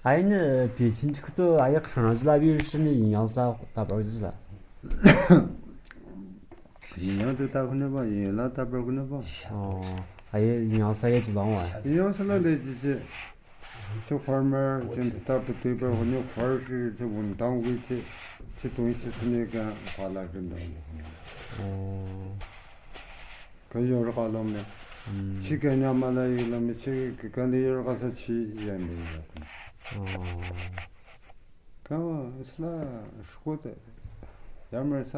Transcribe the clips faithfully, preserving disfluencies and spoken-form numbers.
ཨ་ཡེ་ནི་བེ་ཅིན་ཅིག་ཏུ་ཨ་ཡེ་ཁྲང་རང་ཅི་ལ་བི་ཧྲི་ནི་ཡིན་ཡང་ས་ལ་ད་པར་ཅི་ལ། ཡིན་ཡང་དུ་ད་ཁུ་ནི་པ་ཡིན་ལ་ད་པར་ཁུ་ནི་པ། ཨོ། ཨ་ཡེ་ཡིན་ཡང་ས་ཡེ་ཅི་ལོང་བ། ཡིན་ཡང་ས་ལ་ལེ་ཅི་ཅི། ཅི་ཧོར་མར་ཅི་འདི་ལྟ་བུ་དེ་པར་ཁུ་ནི་ཧོར་ཞི་ཅི་བུན་དང་གི་ཅི་ཅི་དོན་ཤི་སི་ནི་ག་ཧ་ལ་ཅི་འདྲ། ཨོ། ག་ཡོར་ག་ལོ་མེ། ཨུམ། ཅི་ག་ཉ་མ་ལ་ཡི་ལོ་མེ་ཅི་ག་ག་ནི་ཡོར་ག་ས་ཅི་ཡ་མེ་ཡོ། ཨོ། ག་བ་སི་ལ་ཤོ་ཏེ་ཡ་མར་ས་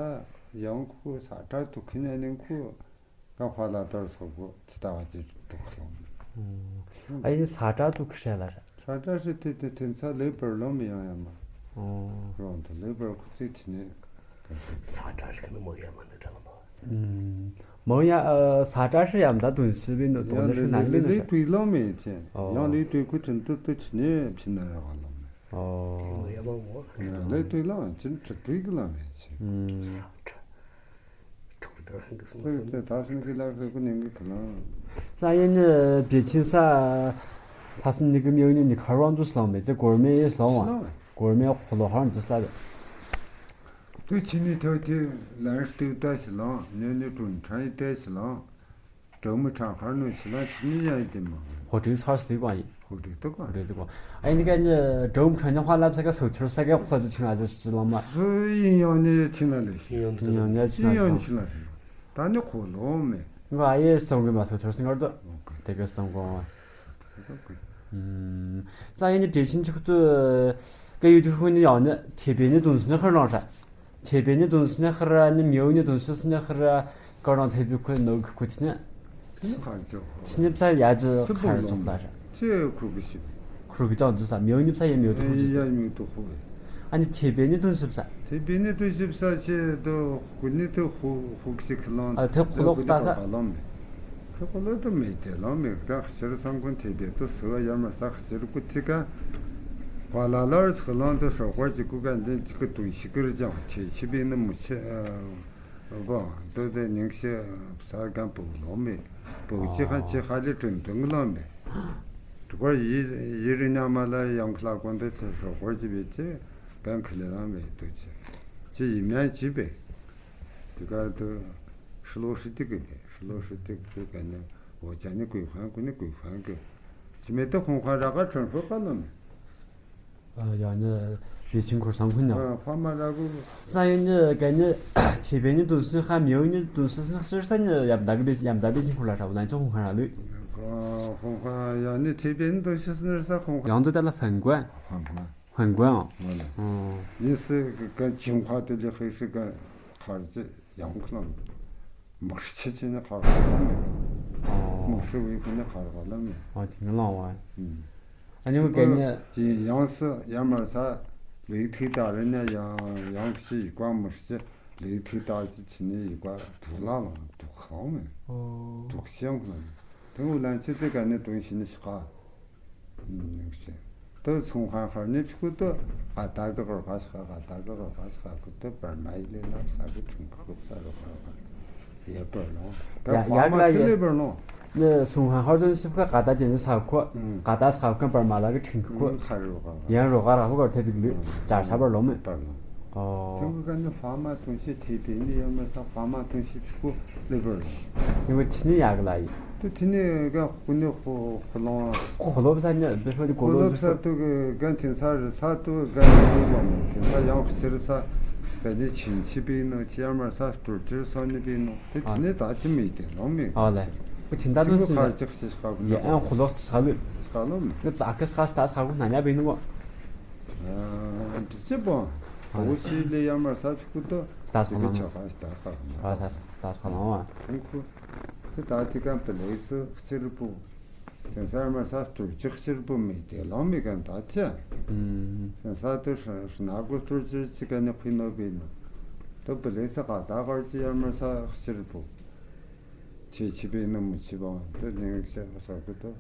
ཡང་ཁུ་ས་ཏྲ་ཏུ་ཁི་ནེ་ནིང་ཁུ་ག་ཧ་ལ་ཏོར་སོ་གོ་ཅི་ཏ་བ་ཅི་ཏུ་ཁ་ལོ་མེ། ཨུམ། ཨ་ཡེ་ས་ཏྲ་ཏུ་ཁི་ཤ་ལ་ར། ས་ཏྲ་ཤི་ཏེ་ཏེ་ཏེ་ས་ལེ་པར་ལོ་མེ་ཡང་ཡ་མ། ཨོ། རོང་ཏུ་ལེ་པར་ཁུ་ཅི་ཅི་ནེ། ས་ཏྲ་ཤི་ཁ་ནི་མོ་ཡ་མ་ནི་ཏ་ལ་མ། ཨུམ། མོ་ཡ་ཨ་ས་ཏྲ་ཤི་ཡ་མ་ད་དུན་ཤི་བི་ནོ་དོ་ནི་ཤི་ན་ལི་ནོ་ལེ་ཤ། ཏུ་ལོ་མེ་ཅི། ཨོ། ཡང་ལེ་ཏུ་ཁུ་ཅིན་ཏུ་ཏུ་ཅི་ནེ་ཅི་ན་ཡ་ག་ལོ་མེ། ཨོ། ཡ་མ་མོ། ཡ་ལེ་ཏུ་ལོ་ཅིན་ཅི་ཏུ་གི་ལོ་མེ་ཅི། ཨུམ། ས་ཏྲ། ཏུ་ཏུ་རང་གི་སུ་མ་སུ་མ། ཏེ་ད་སུ་གི་ལ་ཁུ་ནིང་གི་ཁ་ལ། ས་ཡེ་ནི་བེ་ཅིན་ས་ད་སུ་ནི་གི་མེ་ཡོ་ནི་ནི་ཁར་ཝང་དུ་སི་ལོང་མེ་ཅི་གོར་མེ་ཡེ་སི་ལོང་བ། སི་ལོང་བ། གོར་མེ་ཁོ་ལོ་ཧར་དུ་སི་ལ་དེ། ཏུ་ཅི་ནི་ཐོ་ཏེ་ལན་སྟེ་ཏ་སི་ལོང་ནི་ནི་ཀྲུན་ཁྲང་ཡི་ཏེ་སི་ལོང་། ཀྲོ་མི་ཁྲང་ཁར་ནུ་ཅི་ལ་ཅི་ནི་ཡ་ཡི་ཏེ་མ། ཧོ་ཏི་སར་སི་ལི་ཀོ་ཡི། ཧོ་ཏི་ཏོ་ཀོ། ཧོ་ཏི་ཏོ་ཀོ། ཨ་ཡེ་ནི་ག་ནི་ཀྲོ་མི་ཁྲང་ནི་ཧ་ལ་ས་ག་སོ་ཐུར་ས་ག་ཁོ་ཅི་ཆིང་ཨ་ཅི་ཅི་ལོང་མ། སུ་ཡིན་ཡང་ནི་ཅི་ན་ལེ། ཡིན་ཡང་ནི་ཅི་ན་ཡིན་ཡང་ཅི་ན་ལེ། ད་ནི་ཁོ་ལོ་མེ། ང་ཨ་ཡེ་སོང་གི་མ་སོ་ཐུར་སི་ནི་གར་དུ། ཨོ་ཁེ། ཏེ་ག་སོང་གོ། ཨུམ། ས་ཡེ་ནི་བེ་ཅིན་ཅིག་ཏུ་ཀ་ཡུ་ཏུ་ཧུ་ནི་ཡང་ནི་ཐེ་བེ་ནི་དུན་སི་ནི་ཁར་ལོང་ཤ། ཐེ་བེ་ནི་དུན་སི་ནི་ཁར་ནི་མེའུ་ནི་དུན་སི་སི་ནི་ཁར་ཀ་རང་ཐེ་བེ་ཁུ་ནོ་ཁུ་ཁུ་ཐི་ནི། ཐི་ནི་ཁར་ཅོ། ཐི་ནི་བྱ་ཡ་ཅི་ཁར་ཅོ་ལ་ར། ཅི་ཁུར་གི་ཤི། ཁུར་གི་ཅང་ཅི་ས་མེའུ་ནི་བྱ་ཡ་མེའུ་ཏུ་ཁུར་ཅི། ཡ་མེའུ་ཏུ་ཁུར་བེ། ཨ་ནི་ཐེ་བེ་ནི་དུན་སི་བྱ། ཐེ་བེ་ནི་དུན་སི་བྱ་ཅི་དུ་ཁུ་ནི་དུ་ཁུ་ཁུ་ཤི་ཁི་ལོང་། ཨ་ཐེ་ཁོ་ལོག་ཏ་ས། ཁི་ལོང་མེ། ཁི་ཁོ་ལོག་ཏུ་མེ་ཏེ་ལོང་མེ་ཀ་ཤི་རུ་སང་ཁུན་ཐེ་བེ་ཏུ་སི་བ་ཡ་མ་ས་ཤི་རུ་ཁུ་ཅི་ཀ། ཁ་ལ་ལར་ཁི་ལོང་དུ་ཤོ་ཁོར་ཅི་ཁུ་ཀ་འདི་ཅི་ཁུ་དུན་ཤི་ཀི་རུ་ཅང་ཆེ་ཆི་བེ་ནི་མུ་ཆི་ཨ། བོ་དོ་དེ་ཉིང་ཤི་ས་གང་པོ་ལོ་མེ། པོ་ཅི་ཁ་ཅི་ཁ་ལི་ཀྲིན་ཏུང་ལོ་མེ། ཏུ་ཀོར་ཡི་ཡི་རི་ཉ་མ་ལ་ཡང་ཁ་ལ་ཀོན་དེ་ཚེ་ཤོ་ཁོར་ཅི་བེ་ཅི་གང་ཁ་ལི་ལ་མེ་ཏུ་ཅི། ཅི་ཡི་མེན་ཅི་བེ། ཏུ་ཀ་ཏུ་ཤི་ལོ་ཤི་ཏི་ཀི་བེ། ཤི་ལོ་ཤི་ཏི་ཀི་བེ་ག་ནི་འོ་ཅ་ནི་ཀུའི་ཧྥན་ཀུ་ནི་ཀུའི་ཧྥན་ཀི། ཅི་མེ་ཏུ་ཁོང་ཁ་ར་ཀ་ཁྲོན་ཧྲོ་ཀ་ལོ་མེ། ཨ་ཡ་ནི་བེ་ཅིན་ཁོར་སང་ཁུན་ཡང་། ཨ་ཕ་མ་ར་གུ། ས་ཡིན་ནི་ག་ནི་ཐེ་བེ་ནི་དུན་སི་ནི་ཁ་མེའུ་ནི་དུན་སི་ནི་ཤི་ས་ནི་ཡམ་ད་གི་བེ་ཡམ་ད་བེ་ཅིན་ཁོར་ལ་ཧྲ་བོ་ན་ཅོ་ཁོང་ཁ་ར་ལུས། ཁོང་ཁ་ཡ་ནི་ཐེ་བེ་ནི་དུན་སི་ནི་ས་ཁོང་ཁ། ཡང་དུ་ད་ལ་ཧྥན་གོ། ཧྥན་གོ། ཧྥན་གོ་ཡང་། ཨོ་ལེ། ཨོ། ཡིན་སི་ག་ཅིང་ཁ་དེ་ལི་ཧེ་ཤི་ག་ཁར་ཅི། ཡང་ཁོ་ན་མི་ཤི་ཅི་ནི་ཁ་ཁ་མེད་ག། ཨོ། མི་ཤི་བའི་ཁོ་ནི་ཁ་ཁ་ལ་མེད། ཨོ་དེ་ནི་ལང་བ། ཨུམ། ཨ་ནི་མི་ག་ནི། ཡང་སི་ཡ་མར་ས་ལིག་ཐིག་ད་རེ་ནི་ཡང་ཡང་ཤི་ཡི་ཀ་མི་ཤི་ཅི་ལིག་ཐིག་ད་ཅི་ཅི་ནི་ཡི་ཀ་དུག་ལ་ལང་དུག་ཁ་མེད། ཨོ། དུག་ཤང་ཁོ་ན་དེ་འུ་ལན་ཅི་དེ་ག་ནི་དོན་ཤི་ནི་ཤི་ཁ། ནིང་ཤེ། ཏུ་ཚོང་ཁང་ཁར་ནི་ཕྱི་ཁུ་ཏུ་ཨ་ད་གི་རོ་ཁ་ཤ་ཁ་ད་གི་རོ་ཁ་ཤ་ཁུ་ཏུ་པར་མ་ཡི་ལེ་ན་ས་གི་ཁྲིང་ཁུ་ས་རོ་ཁ་ཁ་ཡེ་པར་ནོ། ཡ་ཡ་ལ་ཡེ། ལེ་པར་ནོ། ནི་ཚོང་ཁང་ཁར་དུ་ནི་སི་ཁ་ད་དེ་ནི་ས་ཁུ། ཨུམ། ཀ་ད་ས་ཁུ་པར་མ་ལ་གི་ཁྲིང་ཁུ། ཁ་རོ་ཁ་ཁ། ཡང་རོ་ཁ་ར་ཁུ་གར་ཐེ་བིག་ལུ། ཨུམ། ཅར་ས་པར་ལོ་མེ། པར་ནོ། ཨོ། ཐུང་གི་ནི་ཕ་མ་ཐུང་ཤི་ཐེ་ཐེ་ནི་ཡ་མ་ས་ཕ་མ་ཐུང་ཤི་ཕྱི་ཁུ་ལེ་པར་ནོ། ཡང་ཐི་ནི་ཡ་གི་ལ་ཡེ། ཏུ་ཐི་ནི་ག་ཁུ་ནི་ཁོ་ཁོ་ལོབ་ས་ནི་བི་ཤོ་ནི་ཁོ་ལོབ་ས་ཏུ་གི་ག་ཐིན་ས་རི་ས་ཏུ་ག་ནི་ལོ་མ་ཐིན་ས་ཡང་ཤི་རི་ས་ག་ནི་ཆིན་ཆི་པི་ནོ་ཆི་ཡ་མ་ས་ཏུར་ཅི་རི་ས་ནི་པི་ནོ་ཏེ་ཐི་ནི་ད་ཅི་མི་ཏེ་ལོ་མེ། ཨ་ལེ། ཁུ་ཐིན་ད་ལོ་སི་ཁར་ཅི་ཤི་ཤི་ཁ་ཁུ་ཡ་ཨན་ཁོ་ལོག་ཤི་ཁ་ལུ་ཤི་ཁ་ལོ་མེ། ནི་ཙག་ཁི་ཤི་ཁ་ཤི་ད་ཤི་ཁ་ཁུ་ན་ཉ་པི་ནོ། ཨ་ཏི་ཅི་པོ། ཨོ་ཤི་ལེ་ཡ་མ་ས་ཅི་ཁུ་ཏོ། སྟ་ཁ་ལང་། ཆ་ཁ་སྟ་ཁ་ལང་། ཨ་ས་སྟ་ཁ་ལང་བ། ཁུ་ཁུ། ཏེ་ད་ཏི་ཀམ་པ་ལེ་སི་ཁི་ཅི་རི་པུ། ཏེ་ས་མ་ས་སྟུར་ཅི་ཁི་ཅི་རི་པུ་མེ་ཏེ་ལང་མེ་ཀན་ད་ཅི། ཨུམ། ཏེ་ས་ཏུ་ཤ་ཤ་ན་གུ་སྟུར་ཅི་ཅི་ཀ་ནི་ཁུ་ནོ་པེ་ནོ། ཏོ་པ་ལེ་སི་ཀ་ད་ཀར་ཅི་ཡ་མ་ས་ཁི་ཅི་རི་པུ། ཆེ་ཆི་པེ་ནོ་མུ་ཆི་བང་ཏོ་ནེ་ཤ་ས་གུ་ཏོ།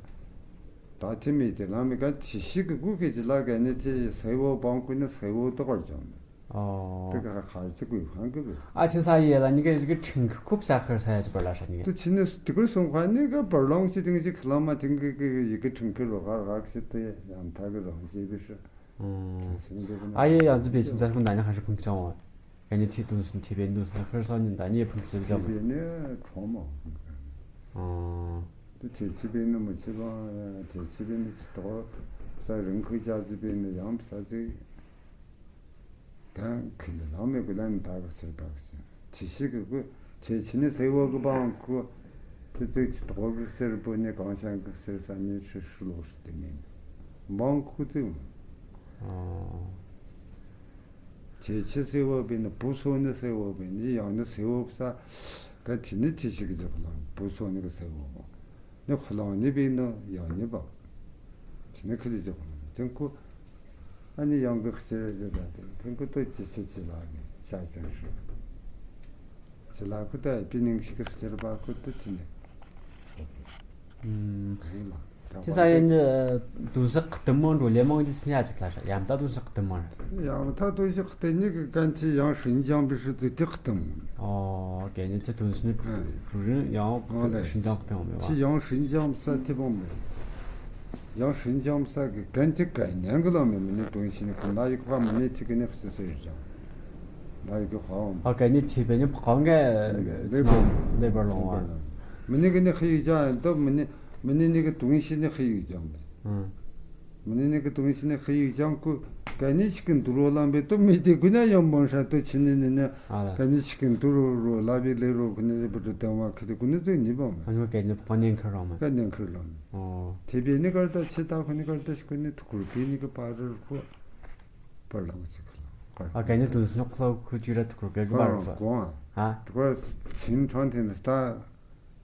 ད་ཏི་མེ་ཏེ་ལང་མེ་ཀན་ཏི་ཤི་གི་གུ་ཁེ་ཅི་ལ་ཀ་ནི་ཏི་སེ་བོ་བང་ཁུ་ནི་སེ་བོ་ཏོ་ཀར་ཅང་མེ། ཨོ། དེ་ག་ཧར་ཅི་གུ་ཧང་གི་གི། ཨ་ཆེན་ས་ཡེ་ལ་ནི་གི་གི་ཁྲིང་ཁུ་ཁུབ་ས་ཁར་ས་ཡ་ཅི་པར་ལ་ཤ་ནི་གི། དུ་ཆི་ནི་དེ་གུར་སོང་ཁ་ནི་ག་པར་ལོང་ཅི་དེང་ཅི་ཁ་ལ་མ་དེང་གི་གི་ཡི་གི་ཁྲིང་ཁུ་རོ་ག་རག་ཅི་དེ་ཡང་ཐ་གི་རོང་ཅི་བི་ཤ། ཨང་། ཨ་ཡེ་ཡང་ཙི་བེ་ཆིན་ཙ་ཁུང་ད་ནི་ཧ་ཤ་ཕུང་ཅང་བ། ག་ནི་ཐི་དུན་སུན་ཐི་བེ་དུན་སུན་ཁར་སང་ནི་ད་ནི་ཕུང་ཅི་བ་ཅང་བ། ཐི་བེ་ནི་ཁྲོ་མོ། ཨང་། དེ་ཆེ་ཆི་བེ་ནི་མི་ཆི་བ་ཡ་ཆེ་ཆི་བེ་ནི་ཆི་ཏོ་ས་རིང་ཁུ་ཅ་ཅི་བེ་ནི་ཡང་ས་ཅི། གང་ཁི་ལི་ལང་མེ་གུ་ལ་ནི་ད་ག་ཆེར་པ་གི་ཆེ་ཆི་གི་གུ་ཆེ་ཆི་ནི་སེ་བོ་གི་བང་ཁུ། དེ་ཙི་ཆི་ཏོ་གི་སེར་པོ་ནི་གང་ཤང་གི་སེར་ས་ནི་ཧྲི་ཧྲི་ལོ་ཧྲི་དེ་མེ་ནི་བང་ཁུ་དེ། ཨང་། ཆེ་ཆི་སེ་བོ་བེ་ནི་བུ་སོ་ནི་སེ་བོ་བེ་ནི་ཡང་ནི་སེ་བོ་ས་ག་ཐི་ནི་ཐི་ཤི་གི་ཇག་ལང་བུ་སོ་ནི་གི་སེ་བོ་བོ་ནི་ཁོ་ལང་ནི་བེ་ནི་ཡང་ནི་བ་ཐི་ནི་ཁི་ལི་ཇག་ལང་ཐེང་ཁུ་ཨ་ནི་ཡང་གི་ཁི་ཅི་ར་ཇི་ར་དེ་ཐེང་ཁུ་ཏོ་ཅི་ཆི་ཅི་ལ་ནི་ཤ་ཅོན་ཧྲི་ཅི་ལ་ཁུ་ཏོ་ཨེ་པི་ནིང་ཤི་གི་ཁི་ཅི་ར་བ་ཁུ་ཏོ་ཐི་ནི། ཨུམ། ཁི་ལ། ཁྱེད་ཚ་ཡིན་དུན་སི་ཁི་ཏི་མོ་འགྲོ་ལེ་མོང་གི་སི་ཡ་ཅིག་ལ་ཤ་ཡམ་ཏ་དུན་སི་ཁི་ཏི་མོ་ར། ཡམ་ཏ་དུན་སི་ཁི་ཏི་ནི་གི་གན་ཚི་ཡང་ཧྲིན་ཅང་བི་ཧྲི་ཙི་ཏི་ཁི་ཏི་མོ། ཨོ་གན་ནི་ཚི་དུན་སི་ནི་ཨ་ཀྲུ་རིན་ཡང་ཨོ་ལེ། ཧྲིན་ཅང་ཁི་ཏི་མོ་མེ་བ། ཚི་ཡང་ཧྲིན་ཅང་ས་ཏི་བོ་མེ། ཡང་ཧྲིན་ཅང་ས་གི་གན་ཚི་གན་ཉན་གི་ལ་མེ་མི་ནི་དུན་སི་ནི་ཁི་ན་ཡི་ཁ་མི་ནི་ཐི་གི་ནི་ཁི་སི་སི་ཡི་ཅང་། ད་ཡི་གི་ཧོ། ཨ་ག་ནི་ཐི་བེ་ནི་ཕ་ཁང་གི་ལེ་བར་ལོང་བ། ལེ་བར་ལོང་བ། མི་ནི་གི་ནི་ཧི་ཡུ་ཅང་ཡིན་ཏོ་མི་ནི་མི་ནི་ནི་གི་དུང་ཤི་ནི་ཧི་ཡུ་ཅང་མེ། ཨང་། མི་ནི་ནི་གི་དུང་ཤི་ནི་ཧི་ཡུ་ཅང་ཁུ་ག་ནི་ཞིག་གི་འདུ་རོ་ལམ་བེ་ཏོ་མི་དེ་གུ་ན་ཡོང་བོང་ཤ་ཏོ་ཆི་ནི་ནི་ནི་ཨ་ལ། ག་ནི་ཞིག་གི་འདུ་རོ་རོ་ལ་བེ་ལེ་རོ་གུ་ནི་བུ་ཏོ་ཏང་བ་ཁི་ཏི་གུ་ནི་ཙོ་ནི་བོང་མེ། ཨ་ནི་ག་ནི་ཕ་ནེན་ཁར་ལོང་མེ། ག་ནེན་ཁར་ལོང་མེ། ཨོ། ཐི་བེ་ནི་གར་ད་ཆི་ད་ཁུ་ནི་གར་ད་ཞིག་གུ་ནི་ཐུ་ཁུར་གི་ནི་གི་པ་རུ་ཁུ། པར་ལོང་ཅིག་ཁ་ལ། ཨ་ག་ནི་དུན་སི་ནོག་ལོ་ཁུ་ཅིག་ར་ཐུ་ཁུར་གེ་གི་པར་ལོང་ཨ། ཨ། ཐུ་ཁུར་ཤིན་ཁྲོན་ཐེན་ད་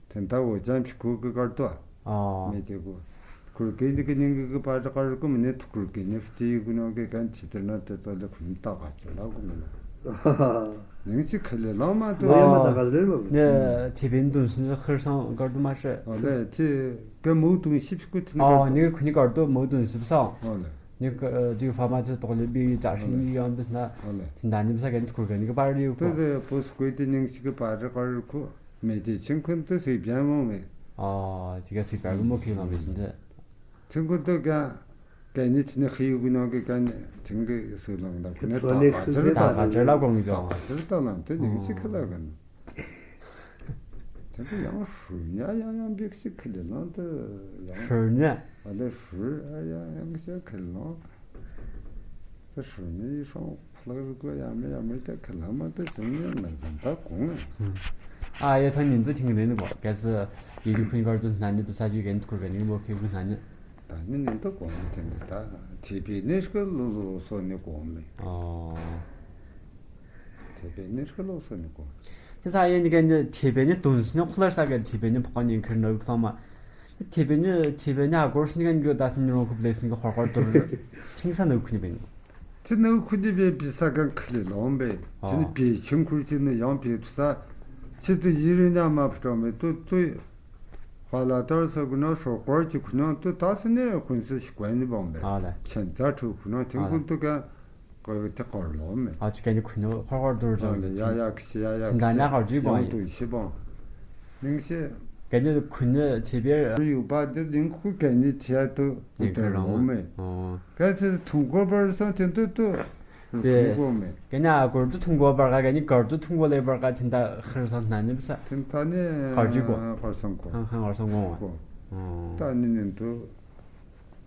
ཐེན་ད་འོ་ཅམ་ཕི་ཁུ་གི་གར་ཏོ་ཨ། ཨོ། མེ་དེ་གུ། ཐུ་ཁུར་གེ་ནི་གི་ནིང་གི་གི་པར་གར་གུ་མི་ནི་ཐུ་ཁུར་གེ་ནི་ཕི་ཏི་གུ་ནོ་གེ་གན་ཅི་ཏེ་ན་ཏེ་ཏོ་ལེ་ཁུ་ནི་ད་ག་ཅི་ལ་གུ་མི་ནོ། ནིང་ཅི་ཁ་ལེ་ལོང་མ་ཏོ། ཨོ། ནི་ཐི་བེ་ནི་དུན་སི་ནི་ཁར་སང་གར་ཏོ་མ་ཤེ། ཨོ་ལེ་ཐི་གེ་མོ་དུན་ཤི་ཕི་ཁུ་ཐི་ནི་ཨོ་གར་ཏོ། ནི་ཁུ་ནི་གར་ཏོ་མོ་དུན་ཤི་ཕི་སང་། ཨོ་ལེ། ནི་ཀ་ཨ་ཅིག་ཕ་མ་ཚོ་ཏོག་ལེ་བི་ཡི་ཅག་ཤིང་ཡི་ཡོང་བི་ན། ཨ་ལེ། ཐིན་ད་ནི་བི་ས་གན་ཁུར་གན་གི་པར་ཡོད་ཏེ་གོ། ཏེ་པོ་སི་ཀོ་ཏེ་ནིང་ཞིག་གི་པར་ར་ཀར་གོ། མེ་ཏེ་ཆིང་ཁུན་ཏེ་སི་བྱང་མོ་མེ། ཨ་ཅིག་ག་སི་པར་གི་མོ་ཁེ་ལོ་མེ་སིན་ཏེ། ཆིང་ཁུན་ཏེ་ག་གན་ནི་ཐིན་ནི་ཁི་ཡུ་གུ་ནང་གི་གན་ནི་ཐིང་གི་སི་ལོང་ད་ཁུ་ནི་ད་ག་ཅི་ར་ད་ག་ཅི་ར་ལ་གོང་གི་ད་ཀྱོ། ག་ཅི་ར་ད་ལ་ཏེ་ནིང་ཞིག་གི་ལ་གན། ཏེ་གི་ཡང་ཧྲུལ་ཉ་ཡང་ཡང་བེག་སི་ཁི་ལེ་ལང་ཏེ་ཡང་ཧྲུལ་ཉ། ཨ་ལེ་ཧྲུལ་ཨ་ཡང་ཡང་སི་ཁི་ལེ་ལང་། ཏེ་ཧྲུལ་ཉ་ཡི་ཧྲོང་ཕ་ལག་རུ་གོ་ཡ་མེ་ཡ་མེ་ཏེ་ཁི་ལེ་མ་ཏེ་སི་ཉ་ན་ཏེ་ད་གོང་། ཨ་ཡ་ཐང་ཉིན་ཏུ་ཐིང་ལེ་ནི་གོ་གལ་སྲིད་ཡི་རུ་ཁུན་གར་ཏུ་ན་ནི་བི་ས་ཅུ་གན་ཏུ་ཁུར་གན་ནི་མོ་ཁེ་གུ་ན་ནི། ད་ནི་ནི་ཏོ་གོང་མི་ཐེན་ཏེ་ད་ཐེ་བེ་ནི་ཤི་ལོ་ལོ་སོ་ནི་གོང་མི། ཨོ། ཐེ་བེ་ནི་ཤི་ལོ་སོ་ནི་གོང་མི། ཁྱེད་ས་ཡེ་ནི་གན་ནི་ཐེ་བེ་ནི་དུན་སི་ནི་ཁོ་ལ་ས་གན་ཐེ་བེ་ནི་ཕོ་ཁ་ནི་ཁེར་ནོ་ཁ་མ། ཐེ་བེ་ནི་ཐེ་བེ་ནི་ཨ་གོར་སི་ནི་གན་གི་ད་སི་ནི་རོ་ཁུབ་ལེ་སི་ནི་ག་ཧོར་ཧོར་ཏུ་རུ་ཐིང་ས་ནོ་ཁུ་ནི་བེ་ནི། ཅི་ནོ་ཁུ་ནི་བེ་བི་ས་གན་ཁི་ལེ་ལོང་བེ། ཅི་ནི་ཨོ། བེ་ཆིང་ཁུར་ཅི་ནི་ཡང་བེ་དུ་ས། ཅི་ཏུ་ཡི་རི་ཉ་མ་ཕི་ཏོ་མེ་ཏུ་ཏུ། ཧ་ལ་ཏར་ས་གུ་ན་ཧྲོ་ཀོར་གྱི་ཁུ་ནང་དུ་ད་སི་ནི་ཧུན་སི་ཞིག་གོན་ནི་བང་བེ། ཨ་ལེ། ཆན་ཙ་ཁྲུ་ཁུ་ནང་ཐིང་ཁུན་དུ་ག་གོ་ཡོ་ཐེ་ཀོར་ལོ་མེ། ཨ་ཅི་ག་ནི་ཁུ་ནང་ཧོར་ཧོར་དུར་ཨ་ལེ། ཡ་ཡ་ཁི་ཡ་ཡ་ཁི་ད་ཉ་ཀོར་ཇི་བང་ཡང་དུ་ཤི་བང་། ནིང་ཤི། ག་ནི་ཁུ་ནང་ཐེ་བེ་ཡུ་བ་དེ་ནིང་ཁུ་ག་ནི་ཐེ་ཡ་དུ་ནིང་ཁུ་དུར་ལོ་མེ། ཨོ། ག་ཚི་ཐུང་ཀོ་བར་སང་ཐེན་དུ་དུ། ཏེ་ཁུ་གོ་མེ། ག་ནི་ཨ་གོར་དུ་ཐུང་གོ་བར་ག་ག་ནི་གར་དུ་ཐུང་གོ་ལེ་བར་ག་ཐིན་ད་ཧར་སང་ན་ནི་བི་ས། ཐིན་ད་ནི་གར་ཇི་གོ། ཧར་སང་གོ། ཧང་ཧང་ཧར་སང་གོ་བ། གོ། ཨོ། ད་ནི་ནིན་དུ་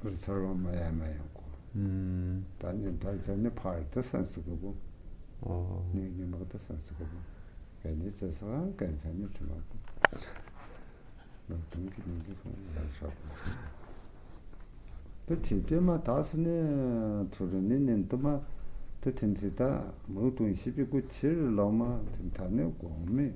རི་ཚར་བ་མ་ཡ་མ་ཡ་གོ། ཨུམ། ད་ནི་ད་རི་ཚར་ནི་ཕར་དུ་སང་སི་གོ་གོ། ཨོ། ནི་ནི་མ་དུ་སང་སི་གོ་གོ། ག་ནི་ཚེ་སང་ག་ནི་ཚ་ནི་ཁྲི་མ་གོ། ནོར་དུང་གི་ནི་གི་ཁོང་ཡང་ཤག་པོ། ཏེ་ཐིག་པེ་མ་ད་སི་ནི་ཐུ་རུ་ནི་ནིན་དུ་མ་ཏེ་ཐིན་ཐི་ད་མོ་དུང་ཤི་པི་གུ་ཆི་རུ་ལོ་མ་ཐིན་ཐ་ནི་གོང་མི།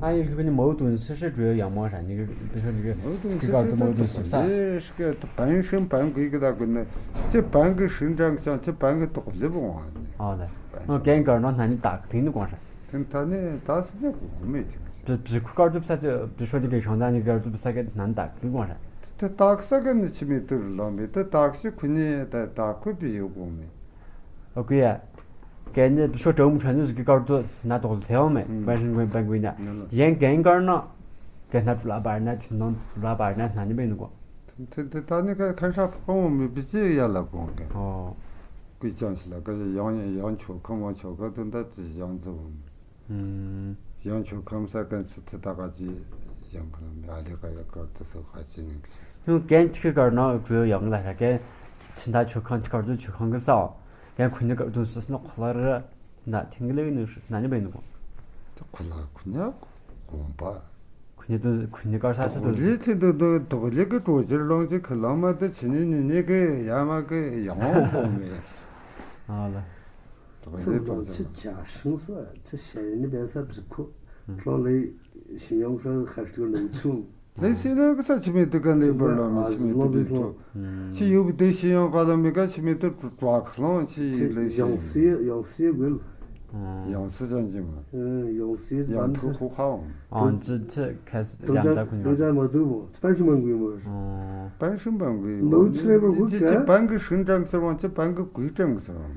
ཨ་ཡིག་ལུ་ནི་མོ་དུང་ཤི་ཤི་འགྲོ་ཡང་མོ་ར་ནི་གི་ཏེ་ཤོ་ནི་གི་མོ་དུང་ཤི་ཤི་ཏེ་མོ་དུང་ཤི་ས། ཏེ་ཤི་གི་ཏེ་བན་ཤིང་བན་གི་གི་ད་གུ་ནི་ཅི་བན་གི་ཤིང་ཀྲང་ཤང་ཅི་བན་གི་ཏོག་ལེབ་འོང་ནི། ཨ་ལེ། ཨ་གན་གར་ནོ་ན་ནི་དག་ཐིང་ནི་གོང་ར། ཐིང་ཐ་ནི་ད་སི་ནི་གོང་མེ་ཐིང་སི། བི་བི་ཁུ་གར་དུ་བི་ས་ཅི་བི་ཤོ་ཏི་གེ་ཤོང་ད་ནི་གར་དུ་བི་ས་གེ་ནན་དག་ཐིང་གོང་ར། ཏེ་དག་ས་ག་ནི་ཆི་མེ་ཏུ་རུ་ལོ་མེ་ཏེ་དག་སི་ཁུ་ནི་ད་དག་ཁུ་བི་ཡོ་གོང་མེ། ཨོ་ཀེ་ཡ། གན་ནི་ཤོ་ཏོ་མུ་ཁྲ་ནུ་ཟིག་གི་ཀར་ཏོ་ན་ཏོག་ལ་ཐེ་ཡོང་མེ། ཨུམ། པན་ཤིང་པན་པན་ཀུའི་ན། ཡང་གན་ཀར་ན་གན་ན་ཏུ་ལ་བར་ན་ཐིན་ནོ་ཏུ་ལ་བར་ན་ན་ནི་བེ་ནུ་གོ། ཐེ་ཐེ་ད་ནི་གན་ཁན་ཧྲ་ཕོ་ཁང་བོ་མི་བི་ཅི་ཡ་ལ་བོང་གན། ཨོ། ཀུའི་ཅང་ཞིག་ལ་གན་ཡང་ཡང་ཆོ་ཁང་བོ་ཆོ་ག་དུ་ད་ཏི་ཡང་ཙི་བོ། ཨུམ། ཡང་ཆོ་ཁང་ས་གན་ཚི་ཐི་ད་ག་ཅི་ཡང་ཁན་ཨ་ལེ་ག་ཡ་ཀར་ཏོ་སོ་ཁ་ཅི་ནི་ཀི། ཡང་གན་ཐི་ཀར་ན་ཀྲུ་ཡང་ལ་ཧ་གན་ཚི་ད་ཆོ་ཁང་ཐི་ཀར་ཏོ་ཆོ་ཁང་གི་ས། གན་ཁུ་ནི་ཀར་ཏོ་སི་སི་ནོ་ཁོ་ལ་ར་ན་ཐིང་གི་ལེ་ནུ་ན་ནི་བེ་ནུ་གོ། ཏི་ཁོ་ལ་ཁུ་ནི་གོང་པ། ཁུ་ནི་ཏུ་ཁུ་ནི་ཀར་ས་སི་ཏུ། ཏོག་ལི་ཐི་ཏུ་ཏུ་ཏོག་ལི་གི་ཀྲོ་ཅི་ལོང་ཅི་ཁ་ལ་མ་ཏི་ཆི་ནི་ནི་ནི་གི་ཡ་མ་གི་ཡང་གོ་མེ། ཨ་ལ། ཏོག་ལི་ཀྲོ་ཅི་ལོང་ཅི་ཅ་ཤིང་ས་ཅི་ཤེ་ནི་བེ་ས་བི་ཁུ། ཏོག་ལི་ཤིང་ཡོང་ས་ཁ་ཏུ་ནུ་ཆུང་། ལེ་ཤི་ན་གི་ས་ཆི་མེ་ཏི་ག་ལེ་བར་ལ་མི་ཆི་མེ་ཏི་གི་ཏོ། ཆི་ཡོ་བི་ཏི་ཤི་ཡང་ག་ལ་མི་ག་ཆི་མེ་ཏི་ཀྲོ་ཀ་ལོང་ཆི་ལེ་ཤི། ཡང་སི་ཡང་སི་གུལ། ཡང་སི་ཅང་ཅི་མ། ཡང་སི་ཡང་ཐུ་ཁུ་ཁ་འོང་། ཨང་ཅི་ཆི་ཁ་སི་ཡང་ད་ཁུ་ཉོ། ཏོ་ཅང་མ་ཏུ་བོ། པན་ཤིང་པན་ཀུའི་མོ། པན་ཤིང་པན་ཀུའི་མོ། ནོ་ཆི་རེ་བོ་གུ་ཀ། པན་ཀུའི་ཤིང་ཀྲང་སེ་བང་ཆི་པན་ཀུའི་ཀུའི་ཀྲང་སེ་བང་།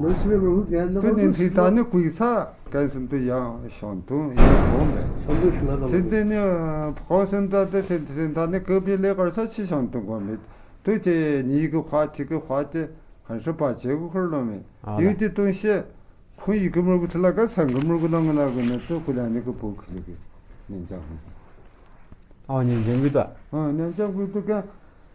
ནོ་ཆི་རེ་བོ་གུ་ཀ་ན་ཏེ་ནི་ཐི་ད་ནི་ཀུའི་ས། གན་སུམ་ཏུ་ཡང་ཤང་ཏུང་ཡང་གོང་མེ། ཤང་ཏུང་ཤིང་ལ་ཏེ་ཏེ་ནི་ཕོ་སུམ་ཏ་ཏེ་ཏེ་ཏེ་ད་ནི་ཀུ་པི་ལེ་ཀར་ས་ཆི་ཤང་ཏུང་གོང་མེ། ཏུ་ཅེ་ནི་གི་ཧ་ཏི་གི་ཧ་ཏི་ཧན་ཧྲི་པ་ཅེ་གུ་ཁུར་ལོ་མེ། ཨ་ཡུ་ཏི་ཏུང་ཤེ་ཁུ་ཡི་གི་མུར་གུ་ཐི་ལ་ག་སང་གི་མུར་གུ་ནང་གི་ན་གུ་ནི་ཏུ་ཀུ་ལ་ནི་གི་བུ་ཁི་ལི་གི་ནི་ཅང་གུ། ཨ་ནི་ཅང་གུ་ཏུ། ཨ་ནི་ཅང་གུ་ཏུ་ག།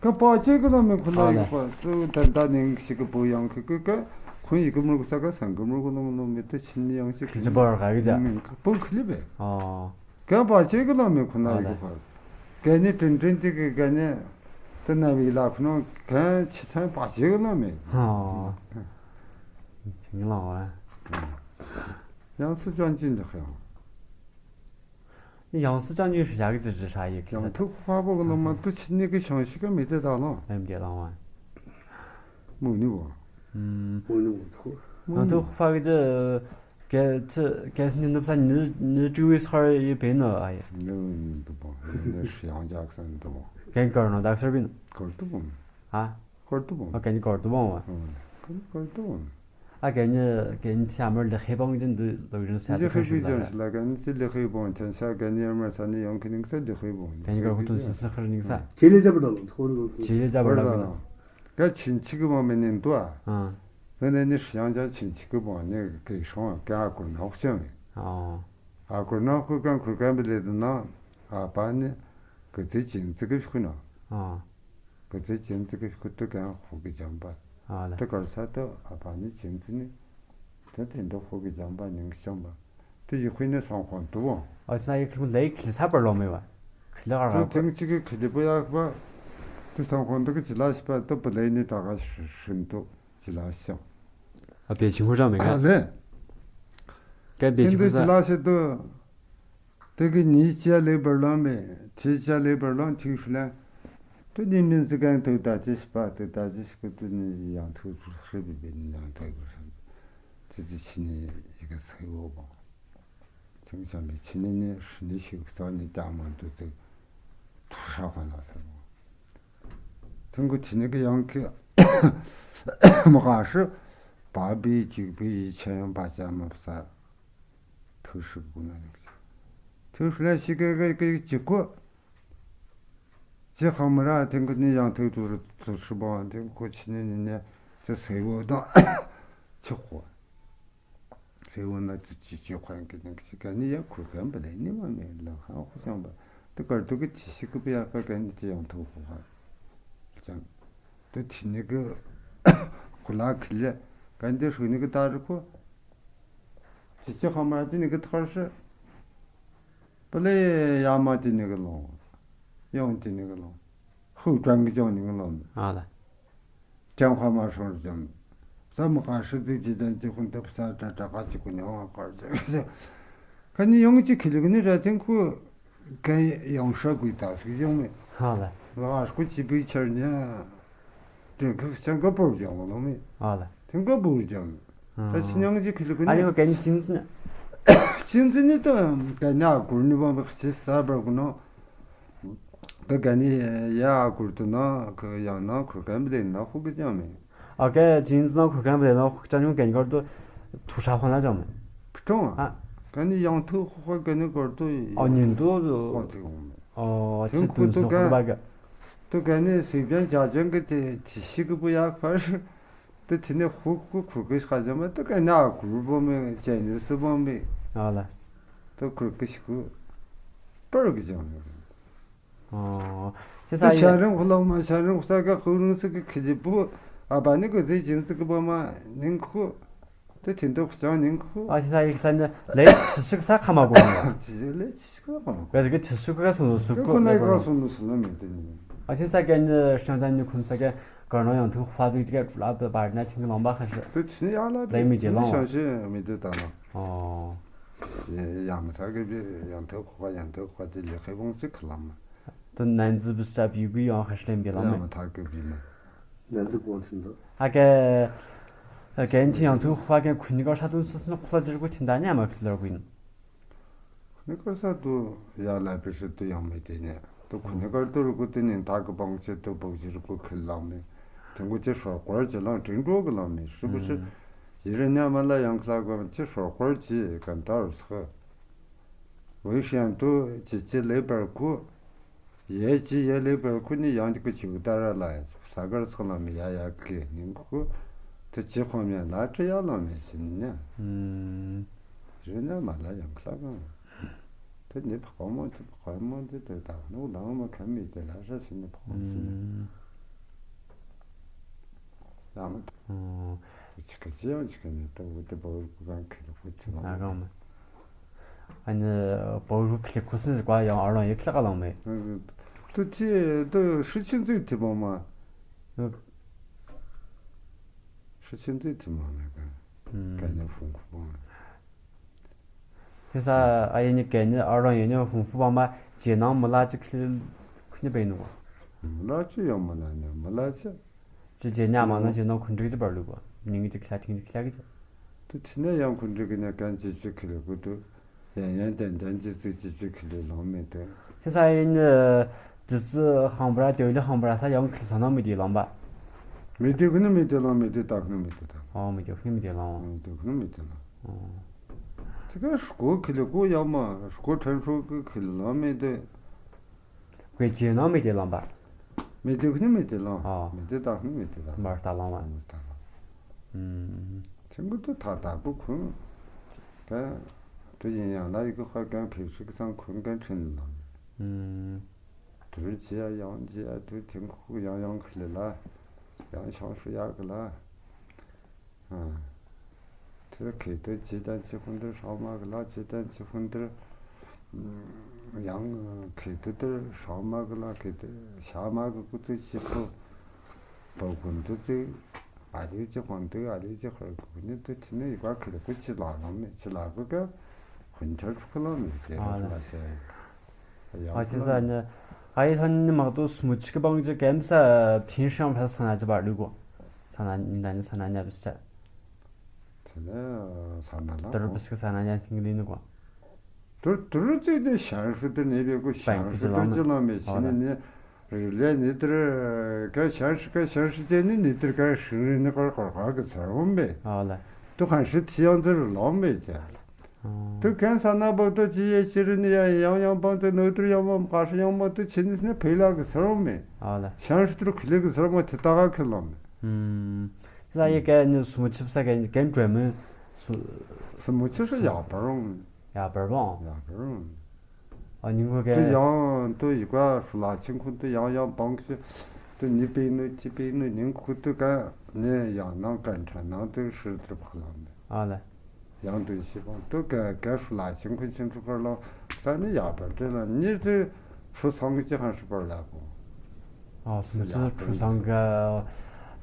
གན་པ་ཅེ་གི་ལོ་མེ་ཁུ་ན་ཡི་ཁོ་ཏུ་ད་ད་ནིང་ཤི་གི་བུ་ཡང་ཁི་གི་ག་ཁུ་ཡི་གི་མུར་གུ་ས་ག་སང་གི་མུར་གུ་ནོ་ནོ་མེ་ཏུ་ཆི་ནི་ཡང་ཤི་གི་ཅི་བར་ག་གི་ཇ་བུ་ཁི་ལི་བེ། ཨ་གན་པ་ཅེ་གི་ལོ་མེ་ཁུ་ན་ཡི་ཁོ་གན་ནི་ཏྲིན་ཏྲིན་ཏི་གི་གན་ནི་ཏུ་ན་བི་ལ་ཁུ་ནོ་གན་ཆི་ཚན་པ་ཅེ་གི་ལོ་མེ། ཨ་ཆི་ནི་ལོ་ཡང་སི་ཅང་ཅི་འདི་ཁ་ཡང་། ཡང་སི་ཅང་ཉུ་ཧྲི་ཡ་གི་ཅི་ཅི་ཧྲ་ཡི་ཁི། ཡང་ཐུག་ཁ་བོ་གི་ནོ་མ་ཏུ་ཆི་ནི་གི་ཤང་ཤི་ག་མི་ཏེ་ད་ལོ། ཨེམ་ཏེ་ལང་བ། མུ་ནི་བོ། ཨུམ། མུ་ནི་བོ་ཐུག། ཡང་ཐུག་ཁ་གི་ཅི་གེ་ཅི་གེ་ནི་ནུབ་ས་ནི་ནི་ཅུ་བི་སར་ཡི་བེ་ནོ་ཨ་ཡ། ནི་ནི་དུ་བོ། ནི་ཧྲི་ཡང་ཇག་སན་དུ་བོ། གན་ཀར་ནོ་དག་སར་བི་ནོ། ཀར་དུ་བོ། ཨ། ཀར་དུ་བོ། ཨ་གན་ནི་ཀར་དུ་བོ་བ། ཨ་གན་ཀར་དུ་བོ། ཨ་གན་ནི་གན་ནི་ཚ་མར་ལི་ཧེ་བང་ཅན་དུ་ལོ་རིང་ས་ལི་ཧེ་བི་ཅན་ལ་གན་ནི་ལི་ཧེ་བང་ཅན་ས་གན་ནི་ཡར་མར་ས་ནི་ཡོང་ཁི་ནིང་ས་ལི་ཧེ་བང་། གན་ནི་ཀར་ཧུ་ཏུན་སི་སི་ཁར་ནིང་ས། ཅི་ལེ་ཇ་བར་ལ་ལོ་ཐོ་ལོ། ཅི་ལེ་ཇ་བར་ལ་ལོ། ག་ཆིན་ཆི་གི་བང་མེ་ནིན་དུ་ཨ། ཨ་བེ་ནེ་ནི་ཧྲི་ཡང་ཇ་ཆིན་ཆི་གི་བང་ནི་གེ་ཤོང་ག་ཨ་ཀུར་ནོག་ཅང་མེ། ཨ་ཨ་ཀུར་ནོག་ཁུ་གན་ཁུར་གན་བི་ལེ་དུ་ན་ཨ་པ་ནི་ག་ཙི་ཅིན་ཙི་གི་ཤུ་ནོ། ཨ། ག་ཙི་ཅིན་ཙི་གི་ཤུ་ཏུ་གན་ཧོ་གི་ཇམ་པ། ཨ་ལ། ཏུ་ཀར་ས་ཏུ་ཨ་པ་ནི་ཅིན་ཙི་ནི། ཏུ་ཏེ་ཏུ་ཧོ་གི་ཇམ་པ་ནིང་ཤང་པ། ཏུ་ཡི་ཁུ་ནི་སང་ཁོང་ཏུ་བོ། ཨ་སང་ཡི་ཁུ་ལེ་ཁི་ལི་ས་བར་ལོ་མེ་བ། ཁི་ལི་ག་ར་ཏུ་ཐེང་ཅིག་གི་ཁི་ལི་པོ་ཡག་པ། ཏུ་སང་ཁོང་ཏུ་གི་ཅི་ལ་ཤི་པ་ཏུ་པུ་ལེ་ནི་ཏ་ག་ཤིན་ཏུ་ཅི་ལ་ཤང་། ཨ་བེ་ཅིང་ཧུ་ར་མེ་ག་ཨ་ལེ། གན་བེ་ཅིང་ཧུ་ར། ཏུ་ཅི་ལ་ཤི་ཏུ། ཏེ་གི་ཉིས་ཅ་ལེ་བར་ལང་མེ། ཅི་ཅ་ལེ་བར་ལང་ཐིག་ཤུ་ལན། ཏུ་ནི་མིན་ཙི་གན་ཏུ་ད་ཅི་ཤི་པ་ཏུ་ད་ཅི་ཤི་ཀུ་ཏུ་ནི་ཡང་ཐུག་ཧྲི་བི་བི་ནི་ཡང་ཐུག་ཧྲི་བི། ཅི་ཅི་ཆི་ནི་ཡི་གེ་སེ་བོ་བོ། ཐིང་ཤང་མི་ཆི་ནི་ནི་ཧྲི་ནི་ཤི་ཀུ་ས་ནི་ཏ་མ་ཏུ་ཙི་ཐུག་ཧྲ་ཁ་ན་སེ་བོ། ཐིང་ཀུ་ཆི་ནི་གི་ཡང་ཁི་མ་ག་ཧྲི་བ་བི་ཅིག་བི་ཡི་ཆེ་ཡང་བ་ཅ་མ་བ་ས། ཐུག་ཧྲི་གུ་ན་ནི། ཐུག་ཧྲི་ལ་ཤི་གེ་གེ་གེ་ཅི་གོ། ཅི་ཁ་མ་ར་ཐེང་གུ་ནི་ཡང་ཐུག་ཐུག་ཐུག་ཧྲི་བ་ཐེང་གུ་ཆི་ནི་ནི་ནི་ཅི་སེ་བོ་དང་ཅི་གོ། སེ་བོ་ན་ཅི་ཅི་ཅི་གོ་ཡང་གི་ནི་ཅི་ག་ནི་ཡང་ཁུར་གན་བི་ལེ་ནི་མ་མེ་ལ་ཧ་ཧུ་ཅང་བ། ཏུ་ཀར་ཏུ་གི་ཅི་ཤི་གུ་བི་ཡ་པ་གན་ནི་ཅི་ཡང་ཐུག་ཧུ་ཧ། ཅང་། ཏུ་ཆི་ནི་གི་ཁུ་ལ་ཁི་ལེ་གན་ཏེ་ཧྲུ་ནི་གི་ཏ་རུ་ཁུ། ཅི་ཅི་ཁ་མ་ར་ཏི་ནི་གི་ཐར་ཤི། པ་ལེ་ཡ་མ་ཏི་ནི་གི་ལོང་། ཡོང་ཏི་ནི་གི་ལོང་། ཧུ་ཀྲང་གི་ཅོང་ནི་གི་ལོང་། ཨ་ལ། ཅང་ཁ་མ་ཧྲོང་རི་ཅང་། ས་མ་ཀ་ཧྲི་ཙི་ཅི་དན་ཅི་ཁུན་ཏབ་ས་ཏྲ་ཏྲ་ཀ་ཅི་ཀུ་ནི་ཝང་ཀར་ཅི། ཁ་ནི་ཡོང་ཅི་ཁི་ལི་གི་ནི་ར་ཐེང་ཁུ། གན་ཡོང་ཧྲ་གུ་ཏ་སི་ཡོང་མེ། ཨ་ལ། ལ་ཨ་ཁུ་ཅི་བི་ཆར་ནི། ཏེ་ཁ་ཤང་ག་པོར་ཅང་ལོ་མེ། ཨ་ལ། ཐེང་ག་པོར་ཅང་། ཨ། ད་ཕྱི་ཉང་གི་ཁི་ལི་ཀུན་ཨ་ནི་ཡོ་གན་ཅིན་ཙི་ནི། ཅིན་ཙི་ནི་ཏོ་གན་ཡ་གུར་ནི་བང་བི་ཅི་ས་བར་གུ་ནོ། ད་གན་ནི་ཡ་གུར་ཏུ་ན་ཁ་ཡང་ན་ཁུར་གན་བི་ལེ་ན་ཧུ་གི་ཅང་མེ། ཨ་གན་ཅིན་ཙི་ན་ཁུར་གན་བི་ལེ་ན་ཧུ་གི་ཅང་ཡོང་གན་གར་ཏུ། ཐུགས་ཧྲ་ཧོ་ན་ཅང་མེད། ཁྲོང་ཨ། གན་ནི་ཡང་ཐུག་ཧོ་གན་ནི་གར་དུ་ཨོ་ཉིན་དུ་ཧོ་ཐུག་ཧོ་མེད། ཨོ་ཐེངས་ཁོ་ཐུག་ག་ཐུག་ག་ནི་སི་བྱང་ཅ་ཅང་གི་ཏེ་ཏི་ཤི་གི་བུ་ཡག་པར་ཏེ་ཏེ་ནི་ཧུ་ཁུ་ཁུར་གི་ཤ་ཇ་མ་ཏེ་གན་ནི་ཨ་ཁུར་བོ་མེད་ཅན་ནི་སི་བོ་མེད། ཨ་ལ། ཏེ་ཁུར་གི་ཤི་ཁུ་པར་གི་ཅང་མེད། ཨོ། ཁྱེད་ད་ས་ཡ་ཤ་རིང་ཁུ་ལོ་མ་ཤ་རིང་ཁུ་ས་ག་ཁུ་རུང་སི་གི་ཁི་ལི་བུ་ཨ་བ་ནི་གི་ཟི་ཅིན་སི་གི་བུ་མ་ནིང་ཁུ་ཏེ་ཐིན་ཏོག་ཅང་ནིང་ཁུ། ཨ་ཁྱེད་ས་ཡིག་ས་ནི་ལེ་ཆི་ཤུག་ས་ཁ་མ་གོ་ནི། ལེ་ཆི་ཤུག་ས་ཁ་མ་གོ། བེ་གི་ཆི་ཤུག་ག་སོང་ལོ་སུ་གོ་ཁོ་ན་ཡི་ག་སོང་ལོ་སུ་ལོ་མེད་ཏེ་ནི། ཨ་ཁྱེད་ས་ག་ནི་ཤང་ད་ནི་ཁུམ་ས་ག་གར་ནོ་ཡང་ཐུག་ཧྥ་བི་ག་ལ་བ་བར་ན་ཐིང་གི་ལོང་བ་ཁ་ཤ། ཏེ་ཆི་ཡ་ལ་ལེ་མི་ཏེ་ལོང་ཤང་ཤེ་མི་ཏེ་ད་ལོ། ཨོ། ཡང་མི་ཐག་གི་བི་ཡང་ཐུག་ཧྥ་ཡང་ཐུག་ཧྥ་ཏེ་ལེ་ཁེ་བོང་ཅི་ཁ་ལ་མ། ཏེ་ནན་ཙི་བི་ས་བི་གུ་ཡང་ཧ་ཤ་ལེན་བི་ལང་མེ། ཡང་ཐག་གི་བི་མ། ནན་ཙི་གོང་ཚིན་དུ། ཨ་ཀེ། ཨ་ཀེ་ཨན་ཐི་ཡང་ཐུག་ཧྥ་ཀེ་ཁུ་ནི་ག་ཧྲ་དུན་སི་སི་ནོ་ཁུ་ལ་ཇིར་གུ་ཐིན་ད་ཉ་མ་ཁི་ལར་གུ་ཡིན། ཁུ་ནི་ག་ས་དུ་ཡ་ལ་པི་ཤི་དུ་ཡང་མེད་ཏེ་ནི། དུ་ཁུ་ནི་ག་དུ་རུ་གུ་དུ་ནི་ཐག་གི་བང་ཆེ་དུ་བོག་ཇིར་གུ་ཁི་ལང་མེ། ཐེང་གུ་ཅི་ཧྲོ་ཀོར་ཅི་ལང་ཏིང་ཀྲོ་གི་ལང་མེ་ཧྲི་བུ་ཧྲི། ཡི་རི་ཉ་མ་ལ་ཡང་ཁ་ལ་གོ་ཅི་ཧྲོ་ཀོར་ཅི་གན་ཏར་སི་ཁི། ཝེ་ཤན་ཏུ་ཅི་ཅི་ལེ་བར་ཁུ། ཡེ་ཅི་ཡེ་ལེ་བར་ཁུ་ནི་ཡང་ཅི་ཀུ་ཅི་གུ་ཏ་ར་ལ་ས་གར་ཚོགས་ལ་མི་ཡ་ཡ་ཀི་ནིང་ཁུ། ཏུ་ཅི་ཁོ་མི་ལ་ཏྲི་ཡ་ལ་མི་སིན་ཉ། ཨུམ། རི་ཉ་མ་ལ་ཡང་ཁ་ལ་གང་། ཏུ་ནི་ཕ་ཁོ་མོ་ཏུ་ཕ་ཁོ་མོ་ཏུ་ཏུ་ད་ནུ་ལ་མ་ཁ་མི་ཏེ་ལ་ཧྲ་སི་ནི་ཕ་ཁོ་སི་ནི། ཨུམ། ཡང་མ་ཏུ། ཨུམ། ཅི་ཀ་ཅི་ཡང་ཅི་ཀ་ནི་ཏུ་ཝུ་ཏུ་བོ་རུ་ཀུ་གང་ཁི་ཏུ་ཕུ་ཅི་ལ་ན་གང་མ། ཨ་ནི་བོ་རུ་ཕི་ལི་ཁུ་སི་ནི་ཀ་ཡང་ཨ་རང་ཡེ་ཁི་ལ་ཀ་ལང་མེ། ཏུ་ཅི་ཏུ་ཧྲི་ཆིན་ཙི་ཐི་མ་མ། ཧྲི་ཆིན་ཙི་ཐི་མ་མེ་ཀ། ཀ་ནི་ཧུང་ཁུ་བང་། ཏེ་ས་ཨ་ཡེ་ནི་ཀ་ནི་ཨ་རང་ཡེ་ནི་ཧུང་ཁུ་བང་མ་ཇེ་ནང་མི་ལ་ཅི་ཁི་ལི་ཁུ་ནི་བེ་ནུ་བ། མི་ལ་ཅི་ཡང་མི་ལ་ནི་མི་ལ་ཅི། ཅི་ཇེ་ཉ་མ་ན་ཇེ་ནང་ཁུ་འགྲིག་ཅི་བར་ལུ་བ། ཉིང་ཅི་ཁི་ལ་ཐིང་ཅི་ཁི་ལ་གི་ཅི། ཏུ་ཅི་ནས་ཡང་ཁུ་འགྲིག་གི་ནས་གན་ཅི་ཅི་ཁི་ལི་གུ་ཏུ། ཡང་ཡང་ཏན་ཏན་ཅི་ཅི་ཅི་ཅི་ཁི་ལི་ལང་མེ་ཏེ། ཁྱེད་ས་ཡིན་ཏི་ཙི་ཧང་པ་ར་ཏེ་ལི་ཧང་པ་ར་ས་ཡང་ཁི་ལི་ས་ན་མི་ཏེ་ལང་བ། མི་ཏེ་ཁུ་ནི་མི་ཏེ་ལང་མི་ཏེ་ཏ་ཁུ་ནི་མི་ཏེ་ཏ། ཨོ་མི་ཏེ་ཁུ་ནི་མི་ཏེ་ལང་། མི་ཏེ་ཁུ་ནི་མི་ཏེ་ལང་། ཨོ། ཅི་ཀ་ཧྲུ་ཀོ་ཁི་ལི་ཀོ་ཡང་མ་ཧྲུ་ཀོ་ཁྲན་ཧྲུ་ཀོ་ཁི་ལི་ལང་མི་ཏེ། ཀོས་ཅི་ནང་མི་ཏེ་ལང་བ། མི་ཏེ་ཁུ་ནི་མི་ཏེ་ལང་། ཨོ། མི་ཏེ་ཏ་ཁུ་ནི་མི་ཏེ་ལང་། མར་ཏ་ལང་བ། མར་ཏ་ལང་། ཨུམ། ཅིང་གུ་ཏུ་ཐ་ཏ་གུ་ཁུན། ཀ། ཏུ་ཡིན་ཡང་ལ་ཡི་གུ་ཧ་ཀན་ཕི་ཤིག་སང་ཁུན་ཀན་ཁྲིན་ལང་། ཨུམ། ཏུ་རུ་ཅི་ཡ་ཡང་ཅི་ཡ་ཏུ་ཐིང་ཁུ་ཡང་ཡང་ཁི་ལི་ལ། ཡང་ཤང་ཧྲུ་ཡ་གི་ལ། ཨ། ཏེ་ཁེ་ཏེ་ཅི་ཏན་ཅི་ཕུན་ཏེ་ཧྲང་མ་གི་ལ་ཅི་ཏན་ཅི་ཕུན་ཏེ། ཡང་ཁེ་ཏེ་ཏེ་ཧྲང་མ་གི་ལ་ཁེ་ཏེ་ཤ་མ་གི་ཀུ་ཏུ་ཅི་ཕུ། བོ་ཀུན་ཏུ་ཏེ་ཨ་ལི་ཅི་ཧོན་ཏེ་ཨ་ལི་ཅི་ཧོར་ཀུ་ནི་ཏེ་ཏེ་ནི་ཡི་ཀ་ཁེ་ཏེ་ཀུ་ཅི་ལ་ནང་མེ་ཅི་ལ་ཀུ་ཀ་ཧུན་ཐར་ཀུ་ལ་མེ་ཏེ་ར་ལ་ཤེ། ཨ་ཅི་ས་ནི་ཨ་ཡི་ལྷན་ནི་མག་ཏོ་སུ་མུ་ཅི་གི་བང་ཅི་ཀེམ་ས་ཕིན་ཤང་ཕ་ས་ན་ཅི་བར་ལུ་གོ། ས་ན་ནི་ད་ནི་ས་ན་ཉ་བི་ས། ཏེ་ནི་ས་ན་ལ་ཏུ་རུ་བི་སི་ཀི་ས་ན་ཉ་ཕིང་ལི་ནི་གོ། ཏུ་ཏུ་རུ་ཙི་ནི་ཤང་ཧྲི་ཏུ་ནི་བེ་གོ་ཤང་ཧྲི་ཏུ་ཅི་ལ་མེ་ཤི་ནི་ནི་རི་ལེ་ནི་ཏུ་རུ་ཀ་ཤང་ཧྲི་ཀ་ཤང་ཧྲི་ཅེ་ནི་ནི་ཏུ་རུ་ཀ་ཤིང་རི་ནི་ཀར་ཀར་ཀ་གི་ཚར་འོང་བེ། ཏུ་ཧང་ཧྲི་ཐི་ཡང་ཙི་རུ་ལོང་བེ་ཅེ། ཏུ་ཀན་ས་ན་བོ་ཏུ་ཅི་ཡེ་ཅི་རུ་ནི་ཡང་ཡང་ཡང་བང་ཏུ་ནོ་ཏུ་རུ་ཡང་མོ་ཀ་ཧྲི་ཡང་མོ་ཏུ་ཅི་ནི་ནི་ཕེ་ལ་གི་ཚར་འོང་བེ། ཤང་ཧྲི་ཏུ་རུ་ཁི་ལི་གི་ཚར་མོ་ཏི་ཏ་ག་ཁི་ལོང་བེ། ས་ཡི་ཀ་ནི་སུ་མུ་ཆིབ་ས་ཀ་ནི་ཀན་ཀྲོ་མི་སུ་སུ་མུ་ཆིབ་ས་ཡག་པ་རུང་། ཡག་པ་རུང་། ཡག་པ་རུང་། ཨ་ནི་ངོ་ཏུ་ཀ་ཡང་ཏུ་ཡི་ཀ་ཧྲུ་ལ་ཆིང་ཁུན་ཏུ་ཡང་ཡང་བང་ཤི་ཏུ་ནི་པེ་ནུ་ཅི་པེ་ནུ་ནིང་ཁུ་ཏུ་ཀ་ནི་ཡང་ནང་ཀན་ཁྲ་ནང་ཏུ་ཧྲི་ཏུ་ཕག་ལོང་མེ། ཨ་ལ། ཡང་ཏུ་ཤི་བང་ཏུ་ཀ་ཀ་ཧྲུ་ལ་ཆིང་ཁུན་ཆིང་ཧྲུ་ཀར་ལོང་ས་ནི་ཡག་པར་ཏེ་ལ་ནི་ཏུ་ཧྲུ་སང་གི་ཅི་ཧང་ཧྲི་པར་ལ་གོ། ཨོ་སུ་ནི་ཏུ་ཧྲུ་སང་ག་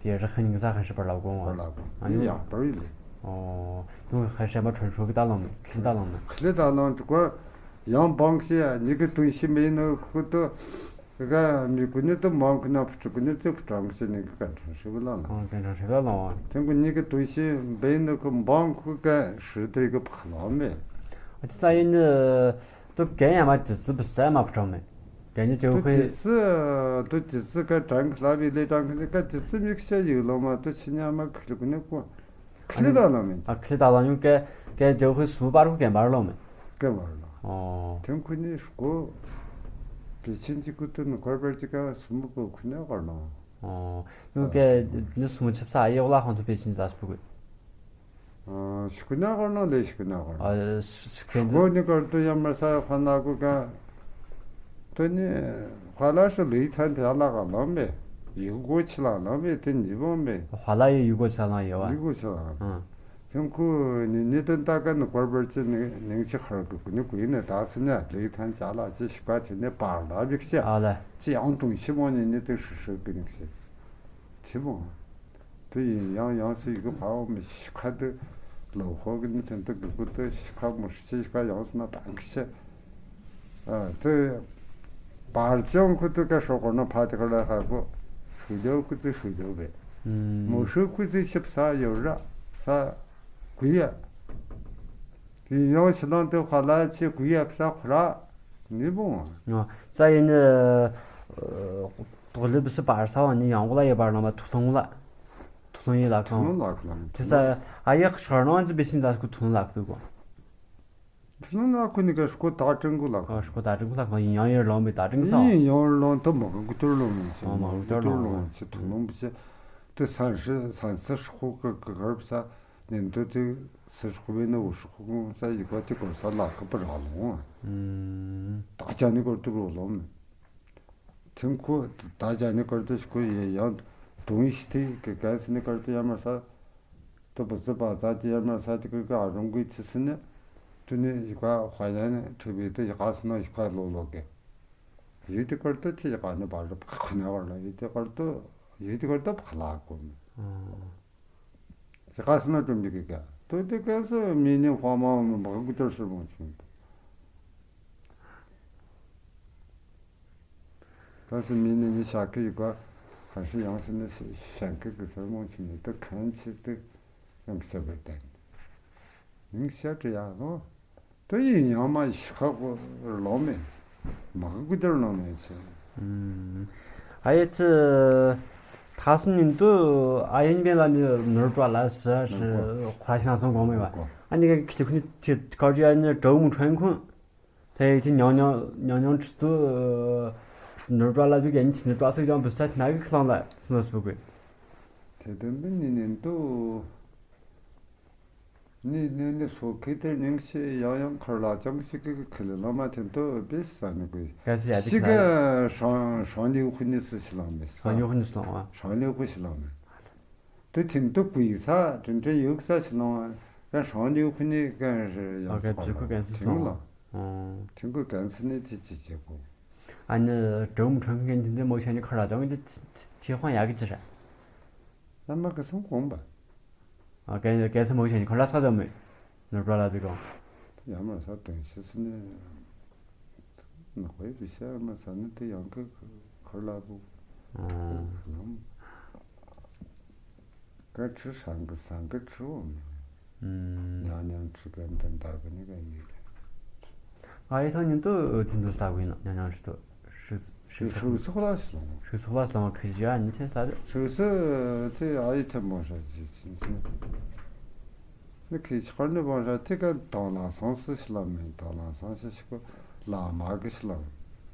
ཡེ་རི་ཁན་གི་ས་ཧང་ཧྲི་པར་ལ་གོ། པར་ལ་གོ། ཨ་ནི་ཡག་པར་ཡི་ལེ། ཨོ་ཏུ་ཧ་ཤ་མ་ཁྲོན་ཧྲུ་གི་ཏ་ལོང་མེ་ཁི་ཏ་ལོང་མེ། ཁི་ལི་ཏ་ལོང་ཏུ་ཀོ་ཡང་བང་ཤི་ཡ་ནི་གི་ཏུང་ཤི་མེ་ནུ་ཁུ་ཏུ། ཀ་མི་ཀུ་ནི་ཏུ་མང་ཁུ་ན་ཕུ་ཕྲུ་ཀུ་ནི་ཏུ་ཕུ་ཀྲང་ཤི་ནི་གི་ཀན་ཁྲང་ཧྲི་བི་ལ་ལ། ཨ་ཀན་ཁྲང་ཧྲི་བི་ལ་ལ། ཐེང་ཀུ་ནི་གི་ཏུང་ཤི་བེ་ནི་ཀུ་བང་ཁུ་ཀ་ཧྲི་ཏུ་གི་ཕག་ལོང་མེ། ཨ་ཏི་ས་ཡིན་ནི་ཏུ་ཀན་ཡ་མ་ཏི་ཙི་བི་ས་ཡ་མ་ཕུ་ཀྲང་མེ། ཀན་ནི་ཅི་ཏུ་ཁུ་ཏི་ཙི་ཏུ་ཏི་ཙི་ཀ་ཀྲང་ཁི་ལ་བི་ལེ་ཀྲང་ཁི་ནི་ཀ་ཏི་ཙི་མིག་ཤ་ཡུ་ལོ་མ་ཏུ་ཆི་ཉ་མ་ཁུ་ལི་ཀུ་ནི་ཀུ། ཁི་ལི་ད་ལང་མེན། ཨ་ཁི་ལི་ད་ལང་ཡོང་ཀེ་ཀེ་ཇོ་ཁུ་སུམ་པར་ཁུ་ཀེ་མར་ལོ་མེན། ཀེ་མར་ལོ། ཨོ། ཐེངས་ཁུ་ནི་སྐོ། པེ་ཅིན་ཅི་ཁུ་ཏུ་ནི་ཀོར་པར་ཅི་ཀ་སུམ་པོ་ཁུ་ནི་གར་ལོ། ཨོ། ཡོང་ཀེ་ནི་སུམ་ཆབ་ས་ཨ་ཡོག་ལ་ཁོང་ཏུ་པེ་ཅིན་ཅི་ལ་སུ་པུ་ཀུ། ཨ་ཤི་ཁུ་ནི་གར་ལོ་ལེ་ཤི་ཁུ་ནི་གར་ལོ། ཨ་ཤི་ཁུ་ནི་གར་ཏུ་ཡ་མར་ས་ཁ་ན་ཀུ་ཀ། ཏུ་ནི་ཁ་ལ་ཤི་ལི་ཐན་ཏེ་ལ་ག་ལང་མེ། ཡུ་གོ་ཆི་ལ་ལང་མེ་ཏེ་ནི་བོ་མེ། ཁ་ལ་ཡི་ཡུ་གོ་ཆི་ལ་ཡོ་བ། ཡུ་གོ་ཆི་ལ་ལང་མེ། ཨ། ཐེངས་ཁུ་ནི་ནི་ཏུན་ཏ་ཀ་ནི་ཀོར་པར་ཅི་ནི་ནིང་ཅི་ཁར་གུ་ཀུ་ནི་ཀུ་ཡིན་ནི་ད་སི་ནི་ལི་ཐན་ཅ་ལ་ཅི་ཤི་ཀ་ཅི་ནི་པར་ལ་བིག་ཅི། ཨ་ལེ། ཅི་ཡང་ཏུང་ཤི་མོ་ནི་ནི་ཏུ་ཤི་ཤི་ཀུ་ནི་ཅི། ཅི་མོ། ཏུ་ཡིན་ཡང་ཡང་སི་ཡི་གུ་ཕ་བོ་མི་ཤི་ཁ་ཏུ་ལོ་ཧོ་གི་ནི་ཐེན་ཏུ་གུ་ཀུ་ཏུ་ཤི་ཁ་མོ་ཤི་ཅི་ཤི་ཁ་ཡང་སི་ན་ཏང་ཀི་ཅི། ཨ་ཏུ་པར་ཅང་ཁུ་ཏུ་ཀ་ཤོ་ཀོ་ནོ་ཕ་ཏི་ཀ་ལ་ཁ་ཀོ་ཤུ་ལེའོ་ཁུ་ཏུ་ཤུ་ལེའོ་བེ། མོ་ཤུ་ཁུ་ཏུ་ཤི་བ་ས་ཡོ་ར་ས་གུ་ཡ། ཏེ་ཡང་ཤི་ལང་ཏེ་ཁ་ལ་ཅི་གུ་ཡ་བ་ས་ཁུ་ར་ནི་བོ། ཨ་ས་ཡིན་ནི་ཏོག་ལི་བི་སི་པར་ས་བ་ནི་ཡང་གོ་ལ་ཡ་པར་ལ་མ་ཐུ་ལོང་ལ། ཐུ་ལོང་ཡི་ལ་ཁང་། ཐུ་ལོང་ལ་ཁང་། ཏེ་ས་ཨ་ཡག་ཤར་ནང་ཅི་བེ་ཤིན་ད་ཁུ་ཐུ་ལོང་ལ་ཁུ་གོ། ཐུ་ལོང་ལ་ཁུ་ནི་ཀ་ཤུ་ཀོ་ད་ཀྲིང་གུ་ལ་ཁུ། ཨ་ཤུ་ཀོ་ད་ཀྲིང་གུ་ལ་ཁུ་ཡིན་ཡང་ཡོར་ལོང་བི་ད་ཀྲིང་ས། ཡིན་ཡོར་ལོང་ཏོ་མ་གུ་ཏུར་ལོང་མི་ཅི། ཨ་མ་གུ་ཏུར་ལོང་ཅི་ཐུ་ལོང་བི་ཅི། ཏེ་སན་སི་སན་སི་ཤུ་ཀོ་གུ་གར་བི་ས་ནེན་ཏོ་ཏེ་སི་ཤུ་ཀོ་བི་ནི་འུ་ཤུ་ཀོ་གུ་ས་ཡི་ཀ་ཏེ་གོ་ས་ལ་ཁུ་པ་ར་ལོང་། ཨུམ། ད་ཅ་ནི་གོ་ཏུར་ལོང་མི། ཐིང་ཁུ་ད་ཅ་ནི་ཀར་ཏུ་ཤི་ཁུ་ཡེ་ཡང་དུང་ཡི་ཤི་ཏི་ཀེ་ཀན་སི་ནི་ཀར་ཏུ་ཡ་མ་ས་ཏུ་བུ་ཙི་པ་ཙ་ཏི་ཡ་མ་ས་ཏི་ཀི་ཀ་ཨ་རུང་གི་ཚི་སི་ནི་ཏུ་ནི་ཡི་ཀ་ཧྭ་ཡན་ཁྲི་བི་ཏུ་ཡི་ཀ་སི་ནོ་ཡི་ཀ་ལོ་ལོ་ཀེ། ཡུ་ཏི་ཀར་ཏུ་ཏི་ཡི་ཀ་ནི་བ་རུ་པ་ཁུ་ནི་བ་ལ་ཡུ་ཏི་ཀར་ཏུ་ཡུ་ཏི་ཀར་ཏུ་པ་ལ་ཀུ་ནི། ཡི་ཀ་སི་ནོ་ཀྲུམ་ཅི་ཀི་ཀ་ཏུ་ཏི་ཀན་སི་མི་ནི་ཧྭ་མ་མ་གུ་ཏུར་སི་མོ་ཅི། ད་སི་མི་ནི་ནི་ཤ་ཁི་ཡི་ཀ་ཁ་ཤི་ཡང་སི་ནི་ཤན་ཁི་གི་སར་མོ་ཆི་ནི་ཏུ་ཁན་ཆི་ཏུ་ཡང་ཤ་བེ་ཏན། ནིང་ཤ་ཏུ་ཡ་ལོ། ཏུ་ཡིན་ཡང་མ་ཤི་ཁ་གོ་ལོ་མེ། མ་གུ་ཏུར་ལོ་མེ་ཆི། ཨ་ཡེ་ཙི་ཐ་སི་ནིང་ཏུ་ཨ་ཡིན་བེ་ལ་ནི་ནོར་བྲ་ལ་ཤི་ཤི་ཁ་ཤི་ན་སོང་གོ་མེ་བ། ཨ་ནི་ཀ་ཁི་ཏུ་ཁུ་ནི་ཏི་ཀར་ཏུ་ཡ་ནི་ཀྲོ་མུ་ཁྲོན་ཁུ། ཏེ་ཡི་ཏེ་ཉང་ཉང་ཉང་ཉང་ཁྲི་ཏུ་ནོར་བྲ་ལ་བི་གན་ཆི་ནི་བྲ་སི་ཡང་བི་ས་ན་གི་ཁ་ལང་ལ་སི་ནོ་སི་བུ་གུ། ཏེ་ཏེ་མི་ནི་ནི་ཏུ་ནི་ནི་ནི་སོ་ཁི་ཏེ་ནིང་ཤི་ཡང་ཡང་ཁར་ལ་ཅང་ཤི་ཀི་ཀི་ཁི་ལི་ལ་མ་ཏེ་ཏུ་བི་ས་ནི་གུ། ག་སི་ཡ་ཏེ་ཤི་ཁ་ལ་ཀ་ཤང་ཤང་ལི་ཁུ་ནི་སི་ཤི་ལང་མེ་ས། ཤང་ལི་ཁུ་ནི་སི་ལང་བ། ཤང་ལི་ཁུ་ཤི་ལང་མེ། ཏུ་ཐིན་ཏུ་ཀུ་ཡི་ས་ཏྲིན་ཏྲིན་ཡོད་ས་ཤི་ལོང་ཡང་ཤང་ལི་ཁུ་ནི་ཀན་ཡང་སི་ཀ་ལོང་ཐིང་ལ། ཐིང་ཀུ་ཀན་སི་ནི་ཏི་ཅི་ཅི་གོ། ཨ་ནི་ཀྲོ་མུ་ཁྲོན་ཁུ་ཀན་ཐིན་ཏེ་མོ་ཤ་ནི་ཁ་ར་ཅང་ཏི་ཏི་ཧོང་ཡ་གི་ཅི་ར། ཡ་མ་ཀ་སང་གོང་བ། ཨ་ཀན་ཀན་སི་མོ་ཤ་ནི་ཁ་ར་ས་ཅང་མེ། ནོར་བྲ་ལ་བི་གོང་། ཡ་མ་ས་ཏོན་ཤི་སི་ནི། ནག་པའི་བི་ཤ་མ་ས་ནི་ཏེ་ཡང་ཀི་ཁར་ལ་བུ། ཨ། ཀ་ཁྲི་ཧྲང་གི་སང་ཀི་ཁྲི་འོ་མེ། ཉང་ཉང་ཁྲི་ཀན་ཏན་ད་གི་ནི་ཀན་ནི། ཨ་ཡེ་ཐང་ཉིན་ཏུ་ཐིན་ཏུ་ས་གུ་ཡིན་ན་ཉང་ཉང་ཁྲི་ཏུ་ཤི་ཤི་ཤི་ཚོགས་ལ་སི་ལོང་། ཤི་ཚོགས་ལ་སི་ལོང་ཁི་ཞི་ཨ་ནི་ཐེ་ས་རེ། ཤི་སི་ཏེ་ཨ་ཡེ་ཐེ་མོ་ཤ་ཅི་ཅི་ཅི། ནི་ཁི་ཆི་ཁར་ནི་བང་ཤ་ཏེ་ཀ་དང་ལ་སང་སི་ཤི་ལ་མེ་དང་ལ་སང་སི་ཤི་ཁོ་བླ་མ་གི་ཤི་ལ་མེ།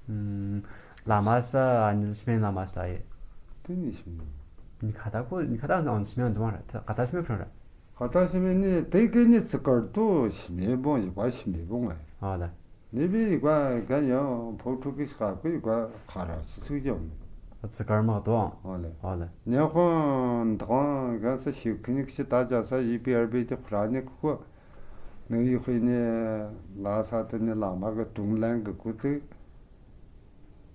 ཨུམ། བླ་མ་ས་ཨ་ནི་ཤི་མེ་བླ་མ་ས་ཡེ། ཏེ་ནི་ཤི་མེ། ནི་ཁ་ད་ཁོ་ནི་ཁ་ད་ཨ་ནི་ཤི་མེ་ཨ་ནི་ཛི་མ་ར་ཁ་ད་ཤི་མེ་ཕྲང་ར། ཁ་ད་ཤི་མེ་ནི་ཏེ་ཀེ་ནི་ཙི་ཀར་ཏུ་ཤི་མེ་བོང་ཡི་ཀ་ཤི་མེ་བོང་ཨ། ཨ་ལ། ནི་བི་ཡི་ཀ་གན་ཡང་ཕོ་ཕྲུག་གི་ཤ་ཁུ་ཡི་ཀ་ཁ་ར་ཤི་ཚུགས་ཀྱང་མེ། ཙི་ཀར་མག་ཏོ་ཨང་། ཨ་ལེ། ཨ་ལེ། ཉེ་ཁོང་དང་གན་ས་ཤི་ཁུ་ནི་ཤི་ད་ཅ་ས་ཡི་པི་ཨར་བི་ཏེ་ཁུ་ར་ནི་ཁུ་ཁུ་ནི་ཡི་ཁུ་ནི་ལ་ས་ཏེ་ནི་བླ་མ་གི་དུང་ལེན་གི་ཁུ་ཏེ།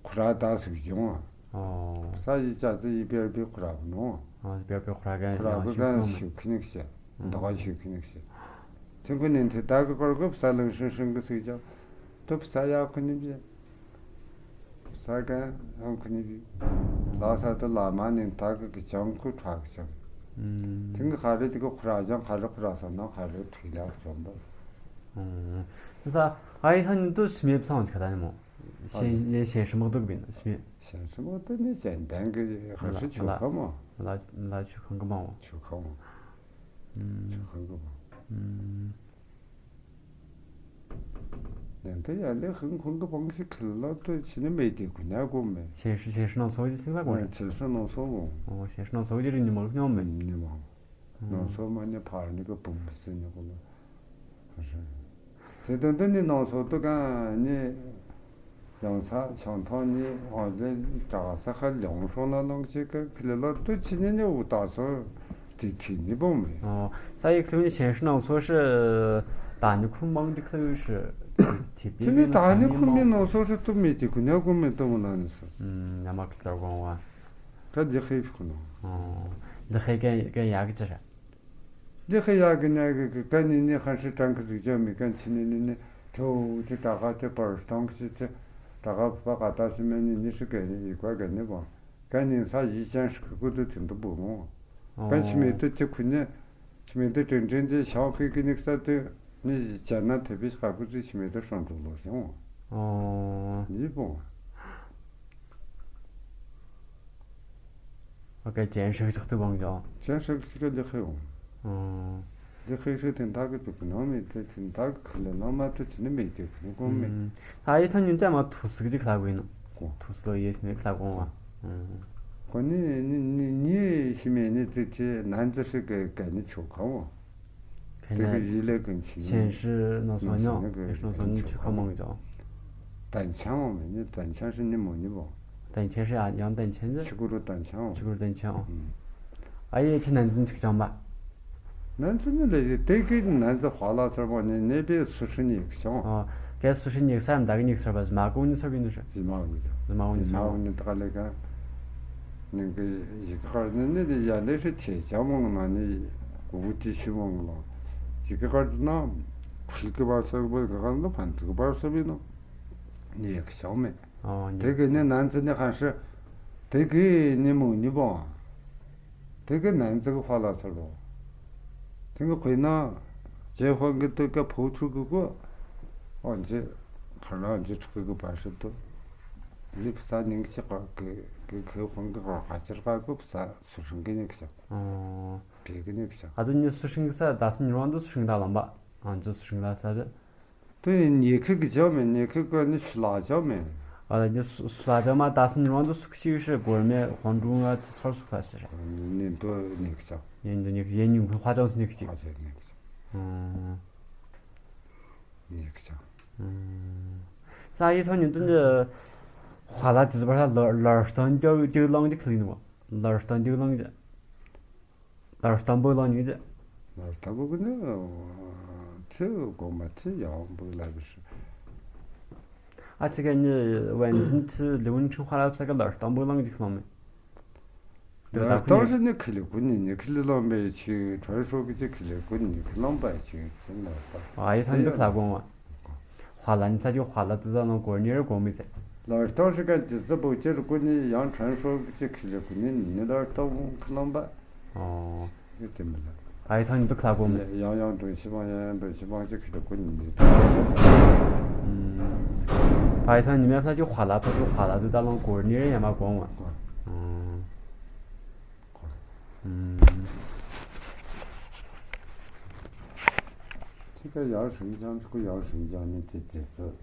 ཁུ་ར་ད་སུ་ཡོང་། ཨོ། ས་ཡི་ཅ་ཙི་ཡི་པེར་པེ་ཁུ་ར་བུ་ནོ། ཨོ་ཡི་པེར་པེ་ཁུ་ར་གན་ཁུ་ར་བུ་གན་ཤུ་ཁི་ནིག་ཤེ། ཨོ། ད་ག་ཤུ་ཁི་ནིག་ཤེ། ཐེང་ཁུ་ནི་ཐེ་ད་གི་ཀོར་གི་ཕ་ས་ལང་ཤུང་ཤུང་གི་སུ་ཡོང་། ཏོ་ཕ་ས་ཡ་ཁུ་ནི་བི། ཕ་ས་གན་ཡང་ཁུ་ནི་བི། ལ་ས་ཏོ་བླ་མ་ནི་ད་གི་གི་ཅང་ཁུ་ཁྲ་གི་ཅང་། ཐེང་གི་ཁ་རེ་ཏི་གི་ཁུ་ར་ཅང་ཁ་རེ་ཁུ་ར་ས་ན་ཁ་རེ་ཐུ་ལ་ཅང་བ། ཨོ། ས་ཨ་ཡི་ཧ་ནི་ཏོ་ཤི་མེ་བསང་ཆི་ཁ་ད་ནི་མོ། ཤེ་ཤེ་ཤེ་ཤི་མོ་ཏོ་གི་ནི་ཤི་མེ། ཤེ་ཤི་མོ་ཏོ་ནི་ཅན་དན་གི་ཧ་ཤི་ཆུ་ཁ་མོ། ལ་ལ་ཆུ་ཁང་གི་མ་མོ། ཆུ་ཁ་མོ། ཨུམ། ཆོ་ཁང་གི་བང་། ཨུམ། ནན་ཏན་ཡ་ལེ་ཧང་ཁོང་གི་བང་ཞིག་ཁི་ལ་ལ་ཏོ་ཆི་ནི་མེད་དེ་གུ་ཉ་གོ་མེད། ཆེ་ཧྲི་ཆེ་ཧྲི་ནང་ཚོ་ཅི་སིང་ལ་གོ་རེ། ཆེ་ཧྲི་ནང་ཚོ་གོ། ཨོ་ཆེ་ཧྲི་ནང་ཚོ་ཅི་རི་ཉི་མ་ལུག་ཉོ་མེད། ཉི་མ། ཨུམ། ནང་ཚོ་མ་ཉི་ཕར་ཉི་གི་བུམ་སི་ཉི་གོ་ལ། ཧ་ཧ། དེ་དོན་དུ་ནི་ནང་ཚོ་དུ་ག་ནི། ཡང་ཚ་ཆང་ཐང་ནི་ཨོ་ལེ་དྲག་ས་ཁ་ལོང་ཧྲོ་ན་ལོང་ཅིག་གི་ཁི་ལེ་ལོ་ཏུ་ཆི་ནི་ནི་འུ་ད་སོ་ཏི་ཐི་ནི་བོ་མེ། ཨོ། ས་ཡིག་ལུ་ནི་ཆེན་ཧྲི་ནང་སོ་ཧྲི་ད་ནི་ཁུ་མང་དི་ཁི་ལུ་ཧྲི་ཏི་ཏི་ནི་ད་ནི་ཁུ་མི་ནང་སོ་ཧྲི་ཏུ་མེ་ཏི་ཁུ་ནི་ཁུ་མི་ཏུ་མོ་ན་ནི་སོ། ཨུམ། ཉ་མ་ཁི་ལྟར་གོང་བ། ཀ་ལི་ཧེ་ཁུ་ནོ། ཨོ། ལི་ཧེ་ཀན་ཀན་ཡ་གི་ཅི་ཧྲ། ལི་ཧེ་ཡ་གི་ཉ་གི་གི་ཀ་ནི་ནི་ཧན་ཧྲི་ཀྲང་ཁི་ཟིག་ཅོ་མི་ཀན་ཆི་ནི་ནི་ནི་ཐོ་ཏི་དྲག་ག་ཏི་པར་སྟོང་ཞིག་ཏི་དྲག་ག་བ་ག་ད་ཞི་མེ་ནི་ནི་ཧྲི་གེ་ནི་ཡི་ཀ་གེ་ནི་བོ། ཀན་ནི་ས་ཡི་ཅན་ཧྲི་ཁུ་ཏུ་ཐིན་ཏུ་བུ་མོ། ཀན་ཆི་མེ་ཏུ་ཏི་ཁུ་ནི་ཆི་མེ་ཏུ་ཏྲེན་ཏྲེན་ཏི་ཤང་ཁི་གི་ནི་ས་ཏུ་ནི་ཅན་ན་ཐེ་བི་ཤ་ཁུ་ཏུ་ཆི་མེ་ཏུ་ཧྲང་ཏུ་ལོ་ཞང་བོ། ཨོ། ནི་བོ། ཨོ་ཀེ། ཅན་ཧྲི་ཞིག་ཏུ་བང་ཅོ། ཅན་ཧྲི་ཞིག་གི་ལི་ཧེ་ཡོང་། ཨོ། ལི་ཧེ་ཧྲི་ཐིན་ཐག་གི་ཏུ་ཀུ་ནོ་མེ་ཏི་ཐིན་ཐག་གི་ཁི་ལེ་ནོ་མ་ཏུ་ཆི་ནི་མེ་ཏི་ཁི་ལེ་གོ་མེ། ཨ་ཡི་ཐོ་ཉིན་ཏེ་མ་ཐུ་སི་གི་ཅིག་ལྷ་གོ་ཡིན་ནོ། གོ། ཐུ་སི་ལོ་ཡེ་ཤི་ནི་ལྷ་གོ་བ། ཨོ། གོ་ནི་ནི་ནི་ནི་ཤི་མེ་ནི་ཏི་ཏི་ནན་ཙི་ཧྲི་གི་ག་ནི་ཆོ་ཁ་བོ། དེ་གི་ཡི་ལེ་གི་ཆི་ནི། ཆེན་ཧྲི་ནོ་སོ་ཉོ། ཆེན་ཧྲི་ནོ་སོ་ཉོ་ཆོ་ཁ་མང་ཅོ། དན་ཆང་བོ་མེ་ནི་དན་ཆང་ཧྲི་ནི་མོ་ནི་བོ། དན་ཆེན་ཧྲི་ཨ་ཡང་དན་ཆེན་ཟེར། ཆི་གུ་རུ་དན་ཆང་བོ། ཆི་གུ་རུ་དན་ཆང་བོ། ཨུམ། ཨ་ཡེ་ཆི་ནན་ཙི་ཅིག་ཅང་བ། ནན་ཙི་ནི་ལེ་དེ་གི་ནན་ཙི་ཧ་ལ་སར་བོ་ནི་ནེ་པེ་སུ་ཧྲི་ནི་ཅང་བོ། ཨོ། ཀེ་སུ་ཧྲི་ནི་སར་མ་ད་གི་ནི་སར་བ་ཟི་མ་གུ་ནི་སར་བི་ནི་ཧྲི། ཟི་མ་གུ་ནི་སར། ཟི་མ་གུ་ནི་སར། ཟི་མ་གུ་ནི་ད་ག་ལེ་ག་ནི་གི་ཡི་གེ་ཀར་ནི་ནི་ཡ་ལེ་ཧྲི་ཐེ་ཅང་མོང་ན་ནི་གུ་གུ་ཏི་ཤི་མོང་ལོ། ཡི་གེ་ཀར་ན་ཕུལ་གི་བར་ས་གི་བར་ག་ན་ཕན་ཚུག་གི་བར་ས་བི་ནོ། ནི་ཡི་གེ་ཅང་མེ། ཨོ་ནི། དེ་གི་ནི་ནན་ཙི་ནི་ཧན་ཧྲི། དེ་གི་ནི་མོ་ནི་བོ། དེ་གི་ནན་ཙི་གི་ཧ་ལ་སར་བོ། དེ་གི་ཁོ་ན་ཇེ་ཧོན་གི་དུ་ག་ཕོ་ཐུ་གི་གོ། ཨོ་ཇེ་ཁ་ལ་ཇེ་ཁྲི་གི་བར་ས་དུ། ལི་ཕ་ས་ནིང་ཞིག་ག་གི་གི་ཧོན་གི་ག་ག་ཅིར་ག་གི་ཕ་ས་སུ་ཧྲང་གི་ནིང་ཞིག་ཨོ། བེ་གི་ནིང་ཞིག་ཨ་དུ་ནི་སུ་ཧྲིང་གི་ས་ད་སི་ཉི་རོང་དུ་སུ་ཧྲིང་ད་ལམ་པ། ཨང་ཅི་སུ་ཧྲིང་ད་ས་རེ། དུ་ནི་ཁི་གི་ཅོ་མེ་ནི་ཁི་གི་ནི་སུ་ལ་ཅོ་མེ། ཨ་ད་ནི་སུ་སུ་ལ་ཅོ་མ་ད་སི་ཉི་རོང་དུ་སུ་ཁི་ཤི་གོར་མེ་ཧོན་ཀྲུང་ཨ་ཅི་སར་སུ་ཁ་ཤི་རེ། ནི་དུ་ནི་ཁི་ཅོ། ཡེ་ནི་ཡེ་ནི་ཧ་ཅང་སི་ནི་ཁི་ཅི། ཧ་ཅང་ནི་ཁི་ཅོ། ཨང་། ནི་ཁི་ཅོ། ཨང་། ས་ཡི་ཐོ་ནི་དུ་ནི་ཧ་ལ་ཅི་ཟི་བ་ཧ་ལ་ལར་སྟོན་ཅོ་ཅོ་ལོང་ཅི་ཁི་ལི་ནི་བ། ལར་སྟོན་ཅོ་ལོང་ཅི། ལར་སྟོན་པོ་ལོང་ཅི། ལར་སྟོན་པོ་གི་ནི་ཚེ་གོ་མ་ཚེ་ཡང་པོ་ལ་བི་ཧྲི། ཨ་ཚེ་ག་ནི་ཝན་ཟིན་ཚེ་ལི་ཝུན་ཆུང་ཧ་ལ་ས་ག་ལར་སྟོན་པོ་ལོང་ཅི་ལོང་མེ། ལར་སྟོན་ཟེར་ནི་ཁི་ལི་གུ་ནི་ནི་ཁི་ལི་ལོང་པའི་ཆི་ཁྲོན་ཧྲོ་གི་ཅི་ཁི་ལི་གུ་ནི་ཁི་ལོང་པའི་ཆི་ཅི་ལར་སྟོན། ཨ་ཡི་ཐོན་དུ་ལ་གོང་བ། ཧ་ལ་ནི་ཚ་ཅི་ཧ་ལ་དུ་ད་ནོ་གོ་ནི་རེ་གོ་མི་ཚེ། ལར་སྟོན་ཟེར་ག་ཅི་ཙི་བོ་ཅི་རུ་གུ་ནི་ཡང་ཁྲོན་ཧྲོ་གི་ཅི་ཁི་ལི་གུ་ནི་ནི་ལར་སྟོན་ཁི་ལོང་པ། ཨོ། ཡོད་དེ་མི་ལ། ཨའི་ཐང་ཉི་དུ་ཁ་གོ་མེ། ཡང་ཡང་འདོན་ཤི་བང་ཡང་ཡང་འདོན་ཤི་བང་ཅིག་ཁི་དུ་གོ་ནི་མེད། ཨུམ། ཨའི་ཐང་ཉི་མེད་ས་ཅིག་ཧ་ལ་ཕ་ཅིག་ཧ་ལ་དུ་ད་ལོང་གོ་ནི་རེ་ཡ་མ་གོ་ང་། ཨུམ། ཨུམ། ཅི་ག་ཡར་ཧྲིང་ཅང་ཅི་གོ་ཡར་ཧྲིང་ཅང་ནི་ཅི་ཅི་ཅི།